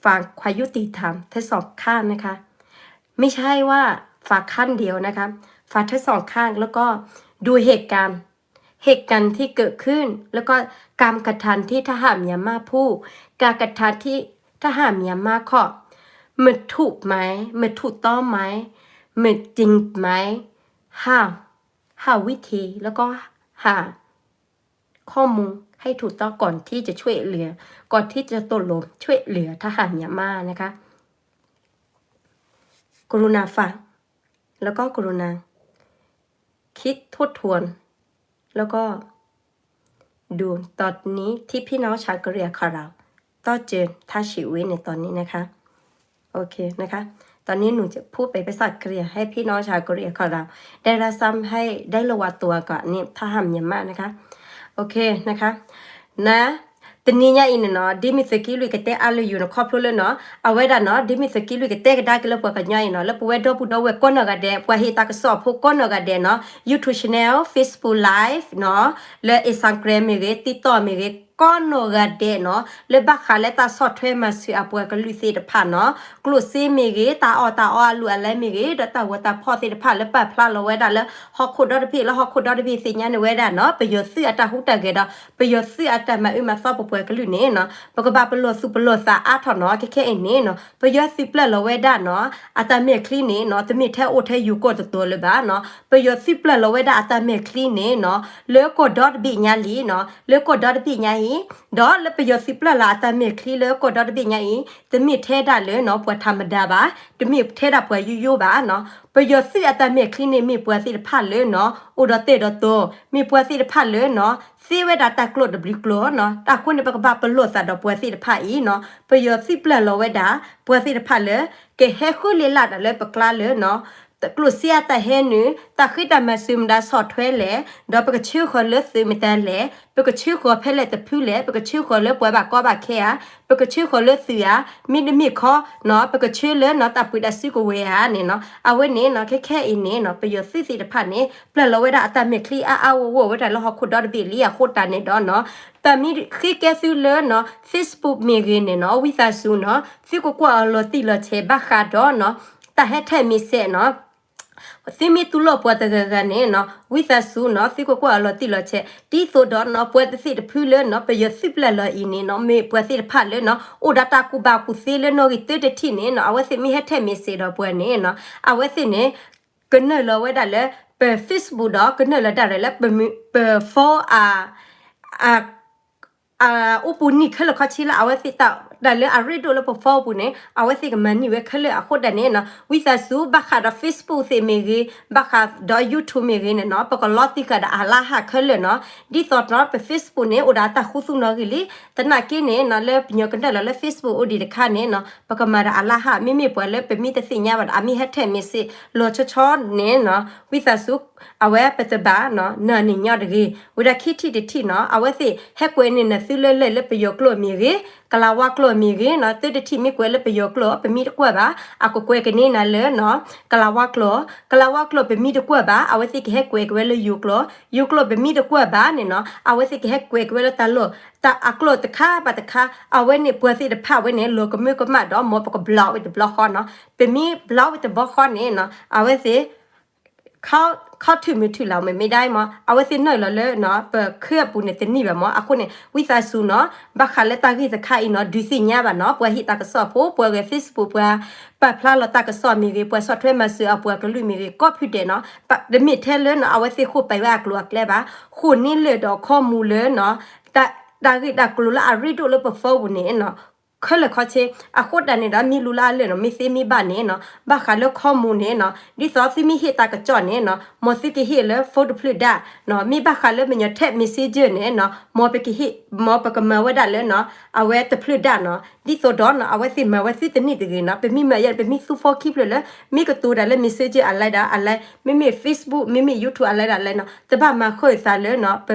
ฟังความยุติธรรมทั้งสองข้างนะคะ ไม่ใช่ว่าฟังข้างเดียวนะคะ ฟังทั้งสองข้าง แล้วก็ดูเหตุการณ์ เหตุการณ์ที่เกิดขึ้น แล้วก็การกระทำที่ทหารเมียนมาพูด การกระทำที่ทหารเมียนมาขอ มันถูกไหม มันถูกต้องไหม มันจริงไหม หา หาวิธี แล้วก็หาข้อมูลให้ถูกต้องก่อนที่จะช่วยเหลือ ก่อนที่จะตกลงช่วยเหลือทหารเมียนมานะคะ กรุณาฟัง แล้วก็กรุณาคิดทบทวน แล้วก็ดูตอนนี้ที่พี่น้องชาวกะเหรี่ยงของเรา โอเคนะคะ ตอนนี้หนูจะพูดไปภาษากะเหรี่ยงให้พี่น้องชาวกะเหรี่ยงของเราได้รับทราบให้ได้ระวังตัวก่อนนี่ ถ้าหากမြန်မာนะคะ โอเคนะคะ န တနံၤညါအံၤန့ၣ်နီၤ ဒ်မ့ၢ်သုးက့လွံၢ်ကတဲအါလၢယိၤန့ၣ် ခီဖျိလၢနီၤ အဝဲဒၣ်နီၤ ဒ်မ့ၢ်သုးက့လွံၢ်ကတဲကဒါက့ၤလၢပှၤကညီအံၤနီၤ လၢပဝဲဒီပုၢ်ဒီဝဲၢ်ကိးနီၢ်ဂၤဒဲး ပှၤဟ့ၣ်တၢ်ကစီၣ်အဖိကိးနီၢ်ဂၤဒဲးနီၤ YouTube channel, Facebook Live နီၤ လၢ Instagram မ့ၢ်ဂ့ၤ TikTok မ့ၢ်ဂ့ၤ ကိးနီၢ်ဂၤဒဲးနီၤ လၢဘၣ်ဃးလၢတၢ်ဆီၣ်ထွဲမၤစၢၤအပှၤကလုာ်သ့ၣ်တဖၣ်နီၤ ကျိၣ်စ့မ့ၢ်ဂ့ၤ တၢ်အီၣ်တၢ်အီအလူၤအလဲမ့ၢ်ဂ့ၤ ဒီးတၢ်ဂီၤတၢ်ဖီၣ်သ့ၣ်တဖၣ်လၢပာ်ဖျါလီၤဝဲဒၣ်လၢ ဟီၣ်ခိၣ်ဒီတဘ့ၣ် လၢဟီၣ်ခိၣ်ဒီတဘ့ၣ်သ့ၣ်ညါန့ၢ်ဝဲဒၣ်နီၤ ပယီၤသုးအတၢ်ဟူးတၢ်ဂဲၤဒီး ပယီၤသုးအတၢ်မၤအၢမၤသီပပှၤကလုာ်န့ၣ်နီၤ ပကဘၣ်ပလီၢ်သူၣ်ပလီၢ်သးအါထီၣ်နီၤ ခဲခဲအံၤန့ၣ်နီၤ ပယီၤသုးပျၢၢ်လီၤဝဲဒၣ်နီၤ အတၢ်မဲာ်ချံန့ၣ်နီၤ တမ့ၢ်ထဲအိၣ်ထဲယိၤကီၢ်တတီၤလၢၤဘၣ်နီၤ ပယီၤသုးပျၢၢ်လီၤဝဲဒၣ်အတၢ်မဲာ်ချံန့ၣ်နီၤ လၢကီၢ်ဒီတဘ့ၣ်ညါလံနီၤ လၢကီၢ်ဒီတဘ့ၣ်ညါအံၤ ဒီးလၢပယီၤသုးပျၢၢ်လီၤအတၢ်မဲာ်ချံလၢကီၢ်ဒီတဘ့ၣ်ညါအံၤ တမ့ၢ်ထဲဒၣ်လၢနီၤ ပှၤထးမဒါဘၣ် တမ့ၢ်ထဲဒၣ်ပှၤယိယိဘၣ်နီၤ ပယီၤသုးအတၢ်မဲာ်ချံန့ၣ် မ့ၢ်ပှၤသ့ၣ်တဖၣ်လၢနီၤ အိၣ်ဒီးတဲာ်ဒီးတီၤ မ့ၢ်ပှၤသ့ၣ်တဖၣ်လၢနီၤ သ့ဝဲဒၣ်တၢ်ကျိၣ်တဘျုးကျိၤနီၤ တၢ်ဃိန့ၣ် ပကဘၣ်ပလီၢ်သးဒီးပှၤသ့ၣ်တဖၣ်အံၤနီၤ ပယီၤသုးပျၢၢ်လီၤဝဲဒၣ် ပှၤသ့ၣ်တဖၣ်လၢ ကဟဲဃုလ့လၢ်တၢ်လၢပကျါလၢနီၤ ကျိၣ်စ့အတၢ်ဟဲနုာ် တၢ်ဃ့တၢ်မၤစၢၤမတၤဆီၣ်ထွဲလဲၣ် ဒီးပကဆှၢဃီၤလၢသုးမတၤလဲၣ် ပကဆှၢဃီၤဖဲလဲၣ်တဖုလဲၣ် ပကဆှၢဃီၤလၢပှၤဘၣ်ကီဘၣ်ခဲဧါ ပကဆှၢဃီၤလၢသုးဧါ မ့တမ့ၢ်ခီနီၤ ပကဆှၢလၢနီၤ တၢ်ပှ့ၤတၢ်စုကဝဲၤဧါန့ၣ်နီၤ အဝဲန့ၣ်နီၤ ခဲခဲအံၤန့ၣ်နီၤ ပယီၤသုးသ့ၣ်တဖၣ်န့ၣ် ပျၢၢ်လီၤဝဲဒၣ်အတၢ်မဲာ်ချံအါအါဂီၢ်ဂီၢ်ဝဲဒၣ်လၢဟီၣ်ခိၣ်ဒီတဘ့ၣ်လံအဃိတၢ်န့ၣ်ဒီးနီၤ တၢ်မ့ၢ်ဃ့ကဲသုလၢနီၤ Facebook မ့ၢ်ဂ့ၤန့ၣ်နီၤ ဝံသးစူၤနီၤ သုကကွၢ်အီၤလီၤတံၢ်လီၤဆဲးဘၣ်ဃးဒီးနီၤ တၢ်ဟဲထဲးမ့ၢ်စဲးနီၤ သုမ့ၢ်တူၢ်လိာ်ပှၤတဂၤဂၤန့ၣ်နီၤ ဝံသးစူၤနီၤ သုကကွၢ်အီၤလီၤတံၢ်လီၤဆဲး ဒ်သိးဒီးနီၤ ပှၤတသ့ၣ်တဖုလၢနီၤ ပယီၤသုးပျၢၢ်လီၤအံၤန့ၣ်နီၤ မ့ၢ်ပှၤသ့ၣ်တဖၣ်လၢနီၤ အိၣ်ဒီးတၢ်ကူၣ်ဘၣ်ကူၣ်သ့လၢနီၣ်ဂံၢ်သၢတထံၣ်န့ၣ်နီၤ အဝဲသ့ၣ်မ့ၢ်ဟဲထဲးမ့ၢ်စဲးဒီးပှၤန့ၣ်နီၤ အဝဲသ့ၣ်န့ၣ် ကနုာ်လီၤဝဲဒၣ်လၢ ပ Facebook ဒီးကနုာ်လီၤဒၣ်ရဲၣ်လၢ ပ phone အ အိၣ်ပူၤနံၣ်ခဲလၢာ်ခီဆံလၢအဝဲသ့ၣ်တၢ်လၢအရ့ဒိၣ်လၢပ phone ပူၤန့ၣ် အဝဲသ့ၣ်ကမၤန့ၢ်ဝဲခဲလၢာ်အဃိတၢ်န့ၣ်နီၤ ဝံသးစူၤ ဘၣ်ဃးဒီး Facebook သ့ၣ်မ့ၢ်ဂ့ၤ ဘၣ်ဃးဒီး YouTube မ့ၢ်ဂ့ၤန့ၣ်နီၤ ပကလီၤတံၢ်ဃာ်ဒီးအလါဟးခဲလၢာ်နီၤ ဒ်သိးနီၤ ပ Facebook န့ၣ် အိၣ်ဒီးအတၢ်ဃူသူၣ်နီၣ်ဂံၢ်လံ သနာ်က့န့ၣ်နီၤ လၢပညီကနၢၣ်လီၤလၢ Facebook အိၣ်ဒံးတခါန့ၣ်နီၤ ပကမၤဒီးအလါဟး မ့မ့ၢ်ပှၤလၢပမ့ၢ်တသ့ၣ်ညါဘၣ်ဒီး အမ့ၢ်ဟဲထဲးမ့ၢ်စဲးလီၤဆီဆီန့ၣ်နီၤ ဝံသးစူၤ အဝဲပတဘၣ်နီၤ နၢ်န့ၣ်ညီတဂ့ၤ ဝဲဒၣ်ခံထံၣ်တထံၣ်နီၤ အဝဲသ့ၣ်ဟဲကွဲးန့ၢ်နၤသုလၢလဲၣ်လၢပယီၤကျိာ်မ့ၢ်ဂ့ၤ ကလၤဝါကျိာ်မ့ၢ်ဂ့ၤနီၤ သၢတထံၣ်မ့ၢ်ကွဲးလၢပယီၤကျိာ် ပမံတကွၢ်ဘၣ် အကကွဲးကန့ၢ်နၤလၢနီၤ ကလၤဝါကျိာ် ကလၤဝါကျိာ်ပမံတကွၢ်ဘၣ် အဝဲသ့ၣ်ကဟဲကွဲးက့ၤဝဲလၢယိၤကျိာ် ယိၤကျိာ်ပမံတကွၢ်ဘၣ်န့ၣ်နီၤ အဝဲသ့ၣ်ကဟဲကွဲးက့ၤဝဲလၢတၢ်လီၢ် တၢ်အကျိာ်တခါဘၣ်တခါ အဝဲန့ၣ်ပှၤသ့ၣ်တဖၣ်ဝဲန့ၣ် လီၤကမၢကမၣ်ဒီး မ်ပက block ဝဲတဘျီဃီနီၤ ပမ့ၢ် block ဝဲတဘျီဃီန့ၣ်နီၤ အဝဲသ့ၣ် ခီ ခီထုးမုၢ်ထုးလီၤ မ့မ့ၢ်ဒၣ်မး အဝဲသ့ၣ်နုာ်လီၤလၢနီၤ ပခၢၣ်အပူၤန့ၣ်တန့ၢ်ဘၣ်မး အဃိန့ၣ် ဝံသးစူၤနီၤ ဘၣ်ဃးလၢတၢ်ဂ့ၢ်တခါအံၤနီၤ ဒုးသ့ၣ်ညါဘၣ်နီၤ ပှၤဟ့ၣ်တၢ်ကစီၣ်ဖိ ပှၤဂဲၤ Facebook ပှၤ ပာ်ဖျါလီၤတၢ်ကစီၣ်မ့ၢ်ဂ့ၤ ပှၤဆီၣ်ထွဲမၤစၢၤအပှၤကလုာ်မ့ၢ်ဂ့ၤ ကိးဖုဒဲးနီၤ တမ့ၢ်ထဲလၢနီၤ အဝဲသ့ၣ်ဃိပာ်ဝဲအကျိၤအကျဲဘၣ် ဃိန့ၢ်လၢာ်ဒီးခီမူလၢနီၤ တၢ် တၢ်ဂ့ၢ်တၢ်ကျိၤလၢအရ့ဒိၣ်လၢပ phone ပူၤန့ၣ်နီၤ ခဲလၢာ်ခီဆ့ အဃိတၢ်န့ၣ်ဒီး မ့ၢ်လူလၢအလၢာ်နီၤ မ့ၢ်သ့မ့ၢ်ဘၣ်န့ၣ်နီၤ ဘၣ်ဃးလၢခီမူန့ၣ်နီၤ ဒ်သိးသုမ့ၢ်ဟ့ၣ်တၢ်ကစီၣ်န့ၣ်နီၤ မ်သုကဟ့ၣ်လၢ phone တဖျၢၣ်ဒၣ်နီၤ မ့ၢ်ဘၣ်ဃးလၢမညီ text messenger န့ၣ်နီၤ မ်ပကဟ့ၣ် မ်ပကမၤဝဲဒၣ်လၢနီၤ အဝဲတဖျၢၣ်ဒၣ်နီၤ ဒ်သိးဒီးနီၤ အဝဲသ့ၣ်မၤဝဲသုတန့ၢ်တဂ့ၤနီၤ ပမ့ၢ်မၤယါ ပမ့ၢ်သူ phone ခံဖျၢၣ်လၢ မ့ၢ်ကတိၤတၢ်လၢ messenger အလဲဒၣ်အလဲ မ့မ့ၢ် Facebook မ့မ့ၢ် YouTube အလဲဒၣ်အလဲနီၤ တဘၣ်မၤဃုာ်သးလၢနီၤ ပ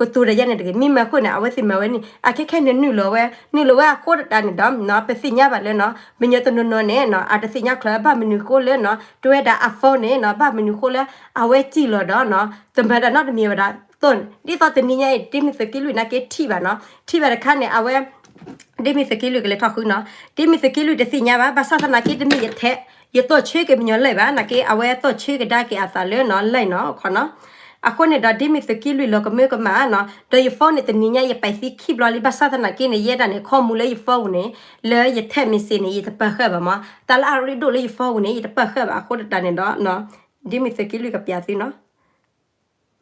ကတိၤတၢ်ယါန့ၣ်တဂ့ၤ မ့ၢ်မၤဃုာ်န့ၣ် အဝဲသ့ၣ်မၤဝဲန့ၣ် အခဲခဲန့ၣ်နုာ်လီၤဝဲ နုာ်လီၤဝဲအဃိတၢ်န့ၣ်ဒီး ပသ့ၣ်ညါဘၣ်လၢနီၤ မညီတနီၤနီၤန့ၣ်နီၤ အတသ့ၣ်ညါချၢ ဘၣ်မနုၤဃိလၢနီၤ တဝဲဒၣ်အ phone န့ၣ်နီၤ ဘၣ်မနုၤဃိလၢ အဝဲစံၣ်လီၤဒီးနီၤ တမၤတၢ်နီတမံၤဝဲဒၣ် သိး ဒ်သိးတနံၤညါအံၤ ဒ်မ့ၢ်သုးက့လွံၢ်နာ်က့ထံၣ်ဘၣ်နီၤ ထံၣ်ဘၣ်တခါန့ၣ် အဝဲ ဒ်မ့ၢ်သုးက့လွံၢ်ကလဲၤထီၣ်ဃုနီၤ ဒ်မ့ၢ်သုးက့လွံၢ်တသ့ၣ်ညါဘၣ် ဘၣ်ဆၣ်သနာ်က့တမ့ၢ်ယထဲး ယတီၢ်ဆၢက့ၤမညီလဲၣ်ဘၣ် နာ်က့ အဝဲတီၢ်ဆၢကဒါက့ၤအသးလၢနီၤ လဲၣ်နီၤ ခီနီၤ အဃိန့ၣ်ဒီး ဒ်မ့ၢ်သုးက့လွံၢ်လီၤကမၢကမၣ်နီၤ ဒီးယ phone န့ၣ်တနံၤညါ ယပာ်သံခံဘျီလံ ဘၣ်ဆၣ်သနာ်က့န့ၣ် ယဲဒၣ်န့ၣ် ခီမူလၢယ phone ပူၤန့ၣ် လၢယထဲး message န့ၣ် ယတပာ်ဃာ်ဘၣ်မး တၢ်လၢအရ့ဒိၣ်လၢယ phone ပူၤန့ၣ် ယတပာ်ဃာ်ဘၣ်အဃိတၢ်န့ၣ်ဒီး ဒ်မ့ၢ်သုးက့လွံၢ်ကပျးသုနီၤ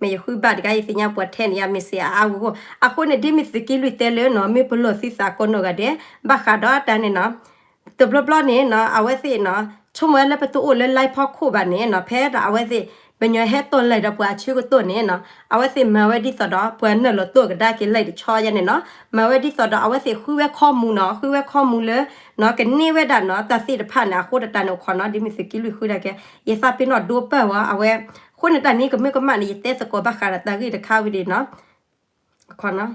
မ့ၢ်ယဃုဘၣ်တခါ ယသ့ၣ်ညါပှၤထဲးန့ၣ် ယ message အါအါဂီၢ်ဂီၢ် အဃိန့ၣ် ဒ်မ့ၢ်သုးက့လွံၢ်တဲလၢနီၤ မ့ၢ်ပလီၢ်သုသးကိးနီၢ်ဂၤဒဲး ဘၣ်ဃးဒီးတၢ်န့ၣ်နီၤ တဘျီဘျီန့ၣ်နီၤ အဝဲသ့ၣ်နီၤ ဆိကမိၣ်လၢပတအိၣ်လၢ live ဖီခိၣ်ဘၣ်န့ၣ်နီၤ ဖဲဒၣ်အဝဲသ့ၣ် ပညီဟဲတိၢ်လံာ်ဒီးပှၤအဆၢကတီၢ်န့ၣ်နီၤ, အဝဲသ့ၣ်မၤဝဲဒ်သိးဒီး ပှၤနုာ်လီၤတိၢ်ကဒါက့ၤလံာ်တဆီယါန့ၣ်နီၤ, မၤဝဲဒ်သိးဒီး အဝဲသ့ၣ်ဃုဝဲခီမူနီၤ, ဃုဝဲခီမူလၢ ကန့ၢ်ဝဲဒၣ်နီၤ တၢ်သ့ၣ်တဖၣ်န့ၣ် အဃိတတးန့ၣ် အခီနီၤ ဒ်မ့ၢ်သုးက့လွံၢ်ဃုဒၣ်က့ၤ ယသးပ့ၤနီၣ်ဒိပၢၢ်ဝဲ အဝဲ အဃိန့ၣ်တၢ်န့ၣ်ကမၢကမၣ်န့ၣ် ယတဲသကိးဘၣ်ဃးဒီးတၢ်ဂ့ၢ်တခါဝံၤဒံးနီၤ, အခီနီၤ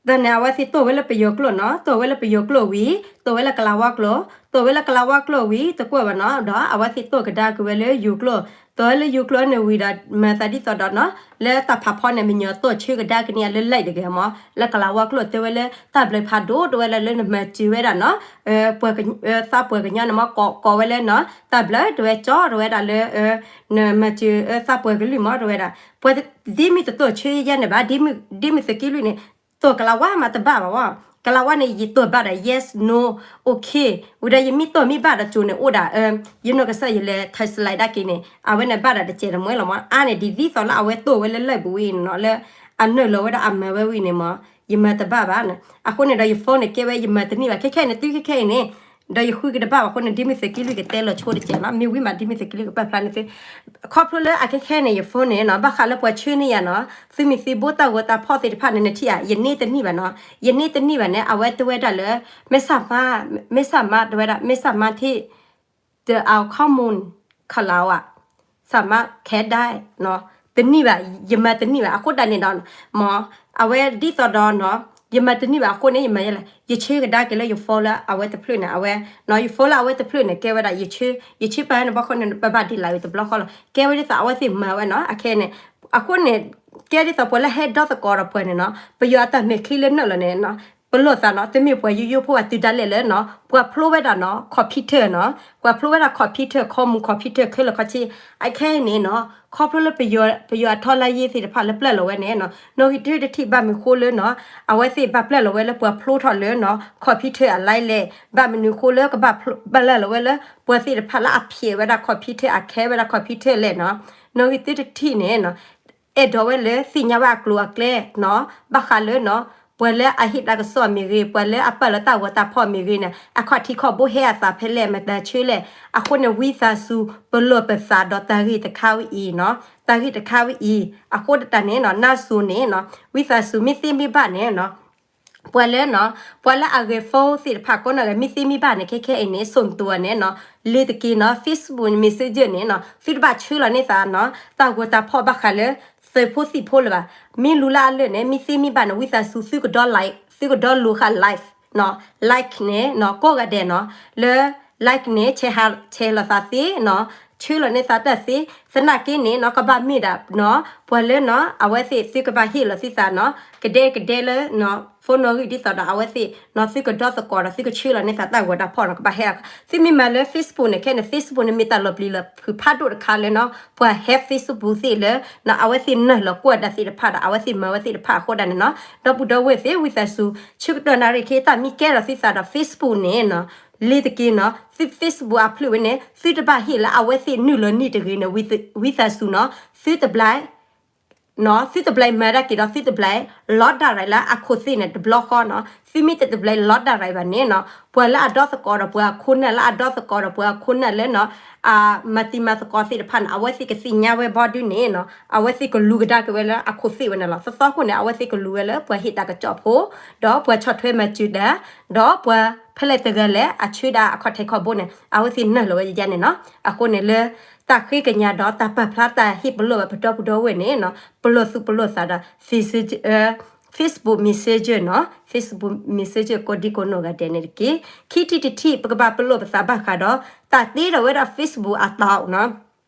တၢ်န့ၣ် အဝဲသ့ၣ်တိၢ်ဝဲလၢပယီၤကျိာ်နီၤ, တိၢ်ဝဲလၢပယီၤကျိာ်ဝံၤ တိၢ်ဝဲလၢကလးဝါကျိာ်, တိၢ်ဝဲလၢကလးဝါကျိာ်ဝံၤ တကွၢ်ဘၣ်နီၤ, ဒီးအဝဲသ့ၣ်တိၢ်ကဒါက့ၤဝဲလၢယိၤကျိာ်, တိၢ်ဝဲလၢယိၤကျိာ်န့ၣ်ဝံၤဒီး မၤသးဒ်သိးဒီးနီၤ လၢတၢ်ဖးဖီန့ၣ် မညီတိၢ်ဆၢကဒါက့ၤန့ၢ်အလၢလံာ်တဂ့ၤမး, လၢကလးဝါကျိာ်တဲဝဲလၢ တၢ်ဘျၢဖးဒိၣ်တဲဝဲလၢ လၢနမၤစၢၤဝဲဒၣ်နီၤ ပှၤက သးပှၢ်ကညီန့ၣ်မး ကိးကိးဝဲလၢနီၤ တၢ်ဘျၢတဲဝဲကၠီတဲဝဲဒၣ်လၢ နမၤစၢၤသးပှၢ်ကလုာ်မး တဲဝဲဒၣ် ပှၤဒ်မ့ၢ်တတိၢ်ဆၢယါန့ၣ်ဘၣ် ဒ်မ့ၢ်သုးက့လွံၢ်န့ၣ် တိၢ်ကလးဝါမးတဘၣ်ဘၣ်ဝဲ, ကလးဝါန့ၣ် ယတိၢ်ဘၣ်ဒီး yes, no, okay, ဝံၤဒီးယမ့ၢ်တိၢ်မ့ၢ်ဘၣ်ဒီးကၠိန့ၣ်အိၣ်ဒၣ် ယနီၢ်ကစၢ်ယလဲၤ translate ဒၣ်က့ၤန့ၣ် အဝဲန့ၣ်ဘၣ်ဒီးတစဲးတမှဲလီၤမး, အါန့ၣ် ဒ်သိးလၢအဝဲတိၢ်ဝဲလၢလံာ်ပူၤဝံၤန့ၣ်နီၤ လၢအနုာ်လီၤဝဲဒၣ်အမၤဝဲဝံၤန့ၣ်မး ယမၤတဘၣ်ဘၣ်, အဃိန့ၣ်ဒီးယ phone န့ၣ်ကဲဝဲယမၤတန့ၢ်ဘၣ် ခဲခဲအံၤန့ၣ် တုၤခဲခဲအံၤန့ၣ် ဒီးယဃုက့ၤတဘၣ်ဘၣ်အဃိန့ၣ် ဒ်မ့ၢ်သုးက့လွံၢ်ကတဲလီၤဆိတစဲးနီၤ မ့ၢ်ဝံၤမး ဒ်မ့ၢ်သုးက့လွံၢ်ကပာ်ဖျါန့ၣ်သု ခီဖျိလၢအခဲခဲန့ၣ် ယ phone န့ၣ်နီၤ ဘၣ်ဃးလၢပှၤဆၢန့ၢ်ယၤနီၤ သုးမုၢ်သံၣ်ဘိတၢ်ဂီၤတၢ်ဖီၣ်သ့ၣ်တဖၣ်န့ၣ် နထံၣ်ဧါ ယန့ၢ်တန့ၢ်ဘၣ်နီၤ ယန့ၢ်တန့ၢ်ဘၣ်န့ၣ် အဝဲတဲဝဲဒၣ်လၢ မ့ၢ်စၢ်မါ မ့ၢ်စၢ်မါတဲဝဲဒၣ် မ့ၢ်စၢ်မါထံၣ် ဒီး အဝ်ခီမူၣ် ခလးဝါ စၢ်မါခဲဒၣ်နီၤ တန့ၢ်ဘၣ် ယမၤတန့ၢ်ဘၣ် အဃိတၢ်န့ၣ်ဒီး မ့ၢ် အဝဲဒ်သိးဒီးနီၤ ယမၤတန့ၢ်ဘၣ်အဃိန့ၣ် ယမၤယဲလဲၣ် ယဆၢကဒါက့ၤလၢယ phone လၢအဝဲတဖျၢၣ်န့ၣ် အဝဲ ယ phone လၢအဝဲတဖျၢၣ်န့ၣ် ကဲဝဲဒၣ် ယဆၢ ယဆၢပာ်န့ၣ်ဘၣ်ဃိန့ၣ် ပဘၣ်ဒ်လဲၣ်ဝံၤတဘျီဃီလီၤ ကဲဝဲဒ်သိးအဝဲသ့ၣ်မၤဝဲနီၤ အခဲန့ၣ် အဃိန့ၣ် ကဲဒ်သိးပှၤလၢဟဲဒီသကိးဒီးပှၤန့ၣ်နီၤ ပယီၤအတၢ်မဲာ်ချံလၢနုာ်လီၤန့ၣ်နီၤ ပလီၢ်သးနီၤ တမ့ၢ်ပှၤယိယိဖိအတုၤဒၣ်လဲာ်လၢနီၤ ပှၤဖျိဝဲဒၣ်နီၤ computer နီၤ ပှၤဖျိဝဲဒၣ် computer ခီမူၣ် computer ခဲလၢာ်ခဲဆ့ အခဲအံၤန့ၣ်နီၤ ခီဖျိလၢပယီၤ ပယီၤအထီလါယ့သ့ၣ်တဖၣ်လၢပျၢ်လီၤဝဲန့ၣ်နီၤ နီၣ်ဂံၢ်တထံၣ်ဘၣ်မနုၤဃိလၢနီၤ အဝဲသ့ၣ်ဘၣ်ပျၢ်လီၤဝဲလၢပှၤဖျိထီၣ်လၢနီၤ computer အ line လဲၣ် ဘၣ်မနုၤဃိလၢကဘၣ်ပျၢ်လီၤဝဲလၢ ပှၤသ့ၣ်တဖၣ်လၢအဖျဲးဝဲဒၣ် computer အခဲဝဲဒၣ် computer လဲၣ်နီၤ နီၣ်ဂံၢ်တထံၣ်န့ၣ်နီၤ အဲၣ်ဒိးဝဲလၢသ့ၣ်ညါဝဲအကျိၤအကျဲနီၤ ဘၣ်ဃးလၢနီၤ ပှၤလၢအဟ့ၣ်တၢ်ကစီၣ်မ့ၢ်ဂ့ၤ ပှၤလၢအပာ်လီၤတၢ်ဂီၤတၢ်ဖီၣ်မ့ၢ်ဂ့ၤန့ၣ် အခီၣ်ထံးခီၣ်ဘိဟဲအသးဖဲလဲၣ် မတၤဆၢလဲၣ် အဃိန့ၣ် ဝံသးစူၤ ပလီၢ်ပသးဒီးတၢ်ဂ့ၢ်တခါဝဲအံၤနီၤ တၢ်ဂ့ၢ်တခါဝဲအံၤ အဃိတၢ်န့ၣ်နီၤ နါစိၤန့ၣ်နီၤ ဝံသးစူၤ မ့ၢ်သ့မ့ၢ်ဘၣ်န့ၣ်နီၤ ပှၤလၢနီၤ ပှၤလၢအဂဲၤ phone သ့ၣ်တဖၣ်ကိးနီၢ်ဂၤ မ့ၢ်သ့မ့ၢ်ဘၣ်န့ၣ် ခဲခဲအံၤန့ၣ် စိၤမတူၤအန့ၣ်နီၤ လ့ၤတက့ၤနီၤ Facebook Messenger န့ၣ်နီၤ သုတဘၣ်ဆှၢလီၤန့ၢ်သးနီၤ တၢ်ဂီၤတၢ်ဖီၣ်ဘၣ်ဃးလၢ သုးဖိသံၣ်ဖိလၢၤဘၣ် မ့ၢ်လူၤလၢအလၢာ်န့ၣ် မ့ၢ်သ့မ့ၢ်ဘၣ်န့ၣ် ဝံသးစူၤ သုကဒီ like သုကဒီလိၤဃာ် like နီၤ like န့ၣ်နီၤ ကိးဂၤဒဲးနီၤ လၢ like န့ၣ် ဆဲးလီၤသးသ့နီၤ ဆှၢလီၤန့ၢ်သးတၢ်သ့ သနာ်က့န့ၣ်နီၤ ကဘၣ်မ့ၢ်ဒၣ်နီၤ ပှၤလၢနီၤ အဝဲသ့ၣ်သုကဘၣ်ဟ့ၣ်လီၤသုသးနီၤ ကဒဲကဒဲလၢနီၤ phone နီၣ်ဂံၢ်ဒ်သိးဒီး အဝဲသ့ၣ်နီၤ သုကဒီသကိးဒီး သုကဆှၢလီၤန့ၢ်သးတၢ်ဂီၤတၢ်ဖီၣ်နီၤ ကဘၣ်ဟဲ သုမ့ၢ်မၤလၢ Facebook န့ၣ် ခဲန့ၣ် Facebook န့ၣ် မ့ၢ်တၢ်လီၤပျံၤလီၤဖုးဖးဒိၣ်တခါလၢနီၤ ပှၤဟဲ Facebook သ့ၣ်လၢ နီၤ အဝဲသ့ၣ်နုာ်လီၤကွၢ်တၢ်သ့ၣ်တဖၣ်ဒီး အဝဲသ့ၣ်မၤဝဲသ့ၣ်တဖၣ်အဃိဒၣ်န့ၣ်နီၤ ဒီပုၢ်ဒီဝဲၢ်သ့ၣ် ဝံသးစူၤ ဆၢကတီၢ်နၣ်ရံၣ်ခံ တၢ်မ့ၢ်ကဲထီၣ်သုသးဒီး Facebook န့ၣ်နီၤ လ့ၤတက့ၤနီၤ သု Facebook အဖျၢၣ်ဝဲန့ၣ် သုတဘၣ်ဟ့ၣ်လၢအဝဲသ့ၣ်နုာ်လီၤန့ၢ်တဂ့ၤန့ၣ် ဝံသးစူၤနီၤ သုတဘျီ နီၤ သုတဘျီမၤတၢ်က့ၤဒီး သုတဘျီ လီဒၣ်ရၤလၢအခီၣ်သ့ၣ်န့ၣ် တဘျီဃီနီၤ သုမ့ၢ်တတဘျီလီဒၣ်ရၤဘၣ်န့ၣ်နီၤ ပှၤလၢအဒီသကိးဒီးပှၤအခိၣ်နၢ် လၢအဒီသကိးဒီးပှၤအခိၣ်နၢ်လၢနီၤ အမၤတံၤမၤသကိးသ့ၣ်တဖၣ်န့ၣ် အဝဲသ့ၣ်ကသ့ၣ်ညါဝဲဘီဒုန့ၣ်နီၤ အဝဲသ့ၣ်ကလူၤကဒါက့ၤဝဲလၢအခီၣ်သ့ၣ်ဝဲန့ၣ်လီၤ. သီသီခိၣ်န့ၣ် အဝဲသ့ၣ်ကလူၤဝဲလၢပှၤဟ့ၣ်တၢ်ကစီၣ်ဖိ ဒီးပှၤဆီၣ်ထွဲမၤစၢၤတၢ် ဒီးပှၤဖဲလဲၣ်တဂၤလဲၣ် အဆှၢဒၣ်အခီၣ်ထံးခီၣ်ဘိန့ၣ် အဝဲသ့ၣ်နုာ်လီၤဝဲယါန့ၣ်နီၤ. အဃိန့ၣ်လၢ တၢ်ဃ့ကညးဒီးတၢ်ပာ်ဖျါတၢ်ဟ့ၣ်ပလီၢ်ဘၣ်ပဒီပုၢ်ဒီဝဲၢ်န့ၣ်နီၤ ပလီၢ်သူၣ်ပလီၢ်သးဒီး Facebook Messenger နီၤ Facebook Messenger ကိးဒံကိးနီၢ်ဂၤဒဲးန့ၣ်တက့ၢ်. ခံထံၣ်တထံၣ် ပကဘၣ်ပလီၢ်ပသးဘၣ်ဃးဒီး တၢ်တ့ထီၣ်ဝဲဒၣ် Facebook အတီၤနီၤ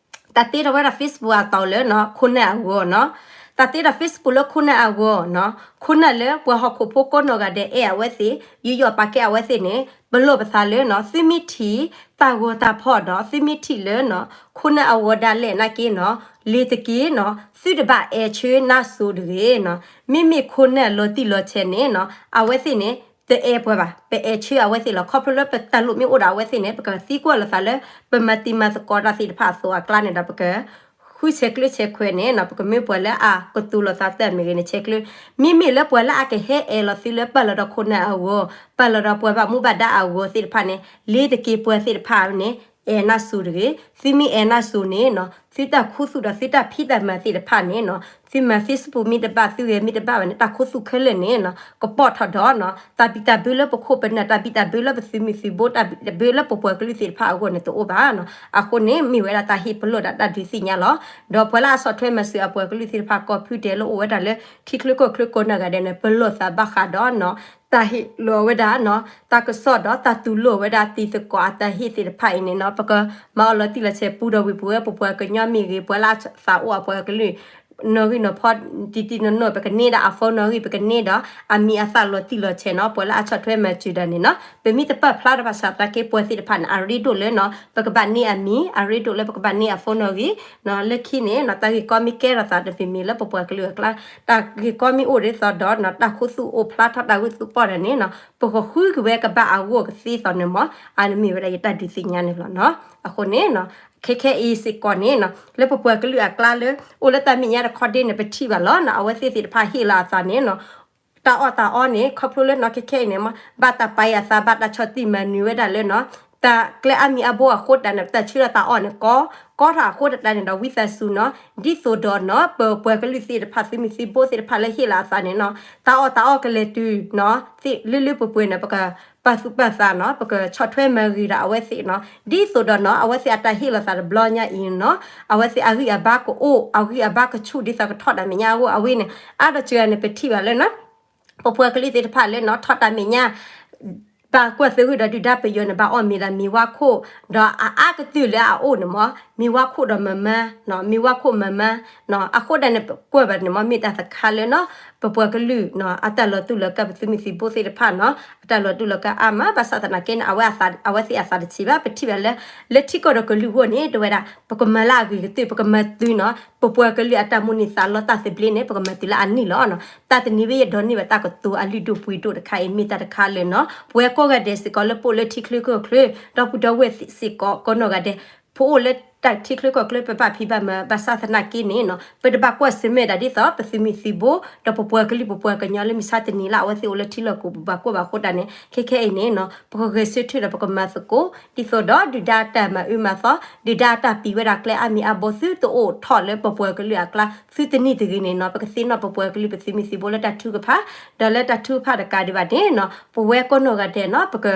တၢ်တ့ထီၣ်ဝဲဒၣ် Facebook အတီၤလၢနီၤ ခိၣ်နၢ်အဂီၢ်နီၤ တၢ်တ့ထီၣ် Facebook လၢခိၣ်နၢ်အဂီၢ်နီၤ ခိၣ်နၢ်လၢပှၤဟီၣ်ခိၣ်ဖိကိးနီၢ်ဂၤဒဲးအဲၣ်အဝဲသ့ၣ် ယူးယီၣ်ပာ်ကဲအဝဲသ့ၣ်န့ၣ် ပလီၢ်ပသးလၢနီၤ သုမ့ၢ်ထံၣ် တၢ်ဂီၤတၢ်ဖီၣ်ဒီး သုမ့ၢ်ထံၣ်လၢနီၤ ခိၣ်နၢ်အဂီၢ်ဒၣ်လဲာ်နာ်က့နီၤ လ့ၤတက့ၢ်နီၤ သုတဘၣ်အဲၣ်ဆၢနါစိၤတဂ့ၤနီၤ မ့မ့ၢ်ခိၣ်နၢ်လီၤတံၢ်လီၤဆဲးန့ၣ်နီၤ အဝဲသ့ၣ်န့ၣ် တအဲၣ်ပှၤဘၣ် ပအဲၣ်ဆၢအဝဲသ့ၣ်လီၤ. ခီဖျိလၢပတၢ်လိၣ်မ့ၢ်အိၣ်ဒီးအဝဲသ့ၣ်န့ၣ် ပကသံကွၢ်လိာ်သးလၢ ပမၤတံၤမၤသကိးတၢ်သ့ၣ်တဖၣ်အသိးအကျါန့ၣ်ဒီး ပက ဃုဆဲးကျၢဆဲးခွဲးန့ၣ်နီၤ ပကမ့ၢ်ပှၤလၢအကတိၤလိာ်သးတၢ်မ့ၢ်ဂ့ၤန့ၣ် ဆဲးကျၢ မ့မ့ၢ်လၢပှၤလၢအကဟဲအဲၣ်လီၤသုလၢပာ်လီၤဒီးခိၣ်နၢ်အဂီၢ် ပာ်လီၤဒီးပှၤဘၣ်မူဘၣ်ဒါအဂီၢ်သ့ၣ်တဖၣ်န့ၣ် လ့ၤတက့ၢ်ပှၤသ့ၣ်တဖၣ်န့ၣ် အဲၣ်နၢ်စိၤတဂ့ၤ, သုမ့ၢ်အဲၣ်နၢ်စိၤန့ၣ်နီၤ သုတၢ်ခူသူၣ်ဒီးသုတၢ်ဖံးတၢ်မၤသ့ၣ်တဖၣ်န့ၣ်နီၤ သုမၤ Facebook မ့ၢ်တဘၣ် သုဂဲၤမ့ၢ်တဘၣ်ဘၣ်န့ၣ် တၢ်ခူသူၣ်ခဲလၢာ်န့ၣ်နီၤ ကပိာ်ထီၣ်ဒီးနီၤ တၢ်ဘံၣ်တၢ်ဘၢလၢပခိၣ်ပနၢ် တၢ်ဘံၣ်တၢ်ဘၢလၢပသုးမုၢ်သံၣ်ဘိ တၢ်ဘံၣ်တၢ်ဘၢလၢပပှၤကလုာ်သ့ၣ်တဖၣ်အဂီၢ်န့ၣ်တအိၣ်ဘၣ်နီၤ. အဃိန့ၣ် မ့ၢ်ဝဲဒၣ်တၢ်ဟ့ၣ်ပလီၢ်ဒီးတၢ်ဒုးသ့ၣ်ညါလီၤ. ဒီးပှၤလၢအဆီၣ်ထွဲမၤစၢၤအပှၤကလုာ်သ့ၣ်တဖၣ် ကီၢ်ဖုဒဲးလၢအိၣ်ဝဲဒၣ်လၢ ထံချၢကီၢ်ချၢကိးနီၢ်ဂၤဒဲးန့ၣ် ပလီၢ်သးဘၣ်ဃးဒီးနီၤ တၢ်ဟ့ၣ်လီၤဝဲဒၣ်နီၤ တၢ်ကစီၣ်ဒီးတၢ်တူၢ်လိာ်ဝဲဒၣ်တံၤသကိးအတၢ်ဟ့ၣ်သ့ၣ်တဖၣ်အံၤန့ၣ်နီၤ ပကမၤအီၤလီၤတံၢ်လီၤဆဲး ပူၤဒီးဝံၤပဝဲပပှၤကညီမ့ၢ်ဂ့ၤ ပှၤလၢအသးအိၣ်အပှၤကလုာ် နီၣ်ဂံၢ်နီၣ်ဖီ တံၤတံၤနီၣ်နီၣ် ပကန့ၢ်ဒၣ်အ phone နီၣ်ဂံၢ် ပကန့ၢ်ဒီး အမံၤအသၣ်လီၤတံၢ်လီၤဆဲးနီၤ ပှၤလၢအဆီၣ်ထွဲမၤစၢၤတၢ်န့ၣ်နီၤ ပမ့ၢ်တပာ်ဖျါဒီးဘၣ်ဆၣ်သနာ်က့ ပှၤသ့ၣ်တဖၣ်န့ၣ် အရ့ဒိၣ်လၢနီၤ ပကဘၣ်န့ၢ်အမံၤ အရ့ဒိၣ်လၢပကဘၣ်န့ၢ်အ phone နီၣ်ဂံၢ်နီၤ လၢခံန့ၣ်နီၤ တၢ်ဂ့ၢ်ကီမ့ၢ်ကဲထီၣ်သးတမံၤမံၤလၢပပှၤကလုာ်အကျါ တၢ်ဂ့ၢ်ကီမ့ၢ်အိၣ်ဒ်သိးဒီးနီၤ တၢ်ခူသူၣ်အိၣ်ဖျါထီၣ် တၢ်ဂုာ်သူၣ်ပီၣ်တၢ်န့ၣ်နီၤ ပကဃုက့ၤဝဲကဘၣ်အဂီၢ်ကသ့သိးန့ၣ်မး အန့ၣ်မ့ၢ်ဝဲဒၣ်ယတၢ်ဒုးသ့ၣ်ညါန့ၣ်လီၤနီၤ. အဃိန့ၣ်နီၤ ခဲခဲအံၤစ့ၢ်ကီးန့ၣ်နီၤ လၢပပှၤကလုာ်အကျါလၢ အိၣ်လၢတၢ်မဲာ်ညါတခီဒ့န့ၣ် ပထံၣ်ဘၣ်လီၤနီၤ အဝဲသ့ၣ်သ့ၣ်တဖၣ်ဟ့ၣ်လီၤအသးန့ၣ်နီၤ တၢ်အီၣ်တၢ်အီန့ၣ် ခီဖျိလၢနီၤ ခဲခဲအံၤန့ၣ်မး ဘၣ်တၢ်ပာ်အသး ဘၣ်တၢ်ဆီၣ်တံၢ်မၤနၢၤဝဲဒၣ်လၢနီၤ တၢ်ကျဲအါမံၤအါဘိအဃိတၢ်န့ၣ် ပတၢ်ဆၢထၢၣ်တၢ်အီၣ်န့ၣ် ကီ ကီထီၣ်အဃိတၢ်န့ၣ်ဒီး ဝံသးစူၤနီၤ ဒ်သိးဒီးနီၤ ပပှၤကလုာ်သ့ၣ်တဖၣ် သုးမုၢ်သံၣ်ဘိသ့ၣ်တဖၣ်လၢဟ့ၣ်လီၤအသးန့ၣ်နီၤ တၢ်အီၣ်တၢ်အီကလဲၤတုၤနီၤ သ့ၣ်လၢလၢပှဲၤပှဲၤန့ၣ် ပကပာ်သူၣ်ပာ်သးနီၤ ပကဆီၣ်ထွဲမၤဂ့ၤဒီးအဝဲသ့ၣ်နီၤ ဒ်သိးဒီးနီၤ အဝဲသ့ၣ်အတၢ်ဟ့ၣ်လီၤသးတဘျီညါအံၤနီၤ အဝဲသ့ၣ်အဂံၢ်အဘါကအိၣ် အဂံၢ်အဘါကဆူၣ်ဒ်သိးကထီၣ်တၢ်မဲာ်ညါအဂီၢ် အဝဲန့ၣ် အါတက့ၢ်န့ၣ် ပထံၣ်ဘၣ်လၢနီၤ ပပှၤကလုာ်သ့ၣ်တဖၣ်လၢနီၤ ထီၣ်တၢ်မဲာ်ညါ ဘၣ်ကွၢ်သဂၢၢ်ဒီးဒုၣ်ဒါပယီၤန့ၣ် ဘၣ်အီၣ်မ့ၤဒီးမ့ၤဝါခိၣ် ဒီးအအါကတၢၢ်လၢအအိၣ်န့ၣ်မး မ့ၤဝါခိၣ်ဒီးမၤမၤ မ့ၤဝါခိၣ်မၤမၤ အဃိဒၣ်န့ၣ် ပကွၢ်ဘၣ်န့ၣ်မး မ့ၢ်တၢ်တခါလၢနီၤ ပပှၤကလုာ်နီၤ အတၢ်လီၤတူၢ်လီၤကာ် ပသုးမုၢ်သံၣ်ဘိသ့ၣ်တဖၣ်နီၤ အတၢ်လီၤတူၢ်လီၤကာ်အါမး ဘၣ်ဆၣ်သနာ်က့န့ၣ် အဝဲအသး အဝဲသ့ၣ်အသးတဆံးဘၣ် ပထံၣ်ဘၣ်လၢ လၢထံကီၢ်ဒီးကလုာ်အဂီၢ်န့ၣ် တဲဝဲဒၣ် ပကမၤလၢအဂ့ၤကတၢၢ် ပကမၤတုၤနီၤ ပပှၤကလုာ်အတၢ်မိၣ်န့ၢ်သးလီတၢ်သဘျ့န့ၣ် ပကမၤတုၤလၢအနံၣ်လီၤနီၤ တၢ်တနံၤဝဲယဒီနံၣ်ဘၣ်တၢ်ကတိၤအလုၢ်ဒိၣ်ပှ့ၤဒိၣ်တခါအံၤ မ့ၢ်တၢ်တခါလၢနီၤ ပဝဲကိးဂၤဒဲးစ့ၢ်ကီးလၢပအိၣ်လၢထံချၢကီၢ်ချၢ ဒီပုၢ်ဒီဝဲၢ်စ့ၢ်ကီးကိးနီၢ်ဂၤဒဲး ပအိၣ်လၢတၢ်ထံချၢကီၢ်ချၢ ပဘၣ်ဖံးဘၣ်မၤ ဘၣ်ဆၣ်သနာ်က့န့ၣ်နီၤ ပတဘၣ်ကွၢ်ဆၢၣ်မဲာ်ဒၣ်ဒ်သိး ပသုးမုၢ်သံၣ်ဘိ ဒီးပပှၤကလုာ်ပပှၤကညီလၢမုၢ်ဆါတနံၤလၢအဝဲသ့ၣ်အိၣ်လၢထံလီၢ်ကီၢ်ပူၤ ပဘၣ်ကွၢ်ဘၣ်အဃိတၢ်န့ၣ် ခဲခဲအံၤန့ၣ်နီၤ ပကဂဲၤဆၢထၢၣ်ဒီးပကမၤသကိး ဒ်သိးဒီးဒုၣ်ဒါတၢ်မၤအၢမၤသီ ဒုၣ်ဒါတၢ်ပံၤဝဲဒၣ်ကျဲအါမံၤအါဘိ သုတအိၣ်ထီၣ်လၢပပှၤကလုာ်အကျါ သုတနံၣ်တဂ့ၤန့ၣ်နီၤ ပကသ့ၣ်နီၣ်ပပှၤကလုာ်ပသုးမုၢ်သံၣ်ဘိလၢတၢ်ထုကဖၣ် ဒီးလၢတၢ်ထုကဖၣ်တကးဒံးဘၣ်န့ၣ်နီၤ ပဝဲကိးနီၢ်ဂၤဒဲးနီၤ ပက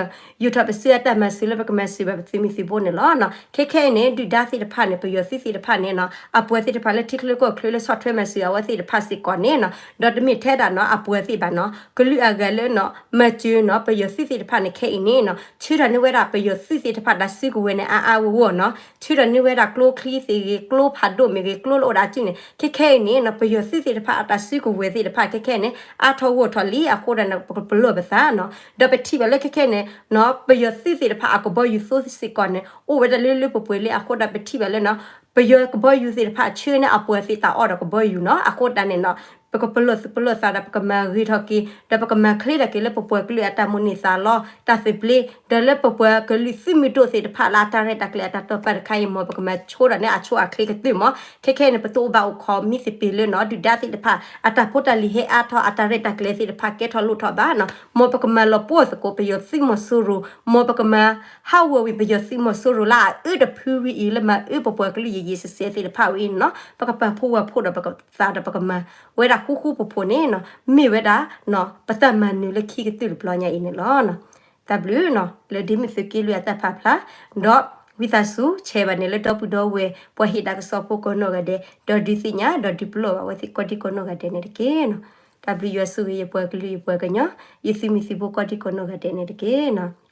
ယူာ်ထီၣ်ပစုအတၢ်မၤစၢၤလၢပကမၤစၢၤဘၣ်ပသုးမုၢ်သံၣ်ဘိန့ၣ်လီၤ. ခဲခဲအံၤန့ၣ် ဒုၣ်ဒါသ့ၣ်တဖၣ်န့ၣ် ပယီၤသုးသ့ၣ်တဖၣ်န့ၣ်နီၤ အပှၤသ့ၣ်တဖၣ်လၢထံချၢကီၢ်ချၢလၢဆီၣ်ထွဲမၤစၢၤအဝဲသ့ၣ်တဖၣ်စ့ၢ်ကီးန့ၣ်နီၤ ဒီးတမ့ၢ်ထဲဒၣ်နီၤ အပှၤသ့ၣ်ဘၣ်နီၤ ကလုာ်အဂၤလၢနီၤ မၤစၢၤနီၤ ပယီၤသုးသ့ၣ်တဖၣ်န့ၣ် ခဲအံၤန့ၣ်နီၤ ဆၢထၢၣ်န့ၢ်ဝဲဒၣ်ပယီၤသုးသ့ၣ်တဖၣ်တၢ်စုကဝဲၤန့ၣ် အါအါဂီၢ်ဂီၢ်နီၤ ဆၢထၢၣ်န့ၢ်ဝဲဒၣ်ကျိချံသ့ၣ်ဂ့ၤ ကျိဖးဒိၣ်မ့ၢ်ဂ့ၤ ကျိလၢအိၣ်ဒီးအစုန့ၣ် ခဲခဲအံၤန့ၣ်နီၤ ပယီၤသုးသ့ၣ်တဖၣ်အတၢ်စုကဝဲၤသ့ၣ်တဖၣ် ခဲခဲအံၤန့ၣ် အါထီၣ်ဂီၢ်ထီၣ်လံ အဃိဒၣ်န့ၣ် ပကပလီၢ်ပသးနီၤ ဒီးပထံၣ်ဘၣ်လၢခဲခဲအံၤန့ၣ်နီၤ ပယီၤသုးသ့ၣ်တဖၣ်အကဘီယူၤသိစ့ၢ်ကီးန့ၣ် အိၣ်ဝဲဒၣ်လၢလၢပှဲၤပှဲၤလံ အဃိဒၣ်ပထံၣ်ဘၣ်လၢနီၤ ပယီၤကဘီယူၤသ့ၣ်တဖၣ် ဆှၢန့ၢ်အပှၤသ့ၣ်တၢ်အီၣ်ဒီးကဘီယူၤနီၤ အဃိဒၣ်န့ၣ်နီၤ ပကပလီၢ်သူၣ်ပလီၢ်သးဒီး ပကမၤဂ့ၤထီၣ်က့ၤ ဒီးပကမၤချ့ထီၣ်က့ၤလၢပပှၤကလုာ်အတၢ်မိၣ်န့ၢ်သးလီ တၢ်သဘျ့ ဒီးလၢပပှၤကလုာ်သုးမုၢ်ဒိၣ်သ့ၣ်တဖၣ်လၢအတၢ်ရဲၣ်တၢ်ကျဲၤအတၢ်တိာ်ပာ်တခါအံၤ မ်ပကမၤဆိဒီးန့ၢ်အဆိအချ့ကတၢၢ်မး ခဲခဲအံၤန့ၣ် ပတအိၣ်ဘၣ်အိၣ်ခိးမံသပ့ၤလၢနီၤ ဒုၣ်ဒါသ့ၣ်တဖၣ် အတၢ်ဖိတၢ်လံၤဟဲအါထီၣ် အတၢ်ရဲၣ်တၢ်ကျဲၤသ့ၣ်တဖၣ်ကဲထီၣ်လိၣ်ထီၣ်ဘၣ်နီၤ မ်ပကမၤလီၤပှီၢ်သကိးပယီၤသုးမီၤစိရိၤ မ်ပကမၤဟးဂီၤဝံၤပယီၤသုးမီၤစိရိၤလၢအအၢတဖုဝံၤအံၤ လၢမၤအၢပပှၤကလုာ်ယံာ်ယံာ်စဲးစဲးသ့ၣ်တဖၣ်ဝံၤအံၤနီၤ ပကပာ်ဖှိၣ်ဝဲဖှိၣ်ဒီးပကသးဒီးပကမၤဝဲဒၣ်ဃူဃူဖိးဖိးန့ၣ်နီၤ မ့ၢ်ဝဲဒၣ် ပတၢ်မၤနၢၤလၢခံကတၢၢ်တဘျီညါအံၤန့ၣ်လီၤ. တၢ်ဘျုးနီၤ လၢဒ့မုၣ်သုးက့လွံၢ်အတၢ်ဖးဖျါ ဒီးဝံသးစူၤ share ဘၣ်န့ၣ်လၢဒီပုၢ်ဒီဝဲၢ် ပှၤဟ့ၣ်တၢ်ကစီၣ်ဖိကိးနီၢ်ဂၤဒဲး ဒီးဒုးသ့ၣ်ညါ ဒီးဒုးပလီၢ်ဘၣ်အဝဲသ့ၣ်ကိးဒံကိးနီၢ်ဂၤဒဲးန့ၣ်တက့ၢ်နီၤ. တၢ်ဘျုးယွၤဆိၣ်ဂ့ၤယပှၤကလုာ်ယပှၤကညီ ယသုးမုၢ်သံၣ်ဘိကိးဒံကိးနီၢ်ဂၤဒဲးန့ၣ်တက့ၢ်နီၤ.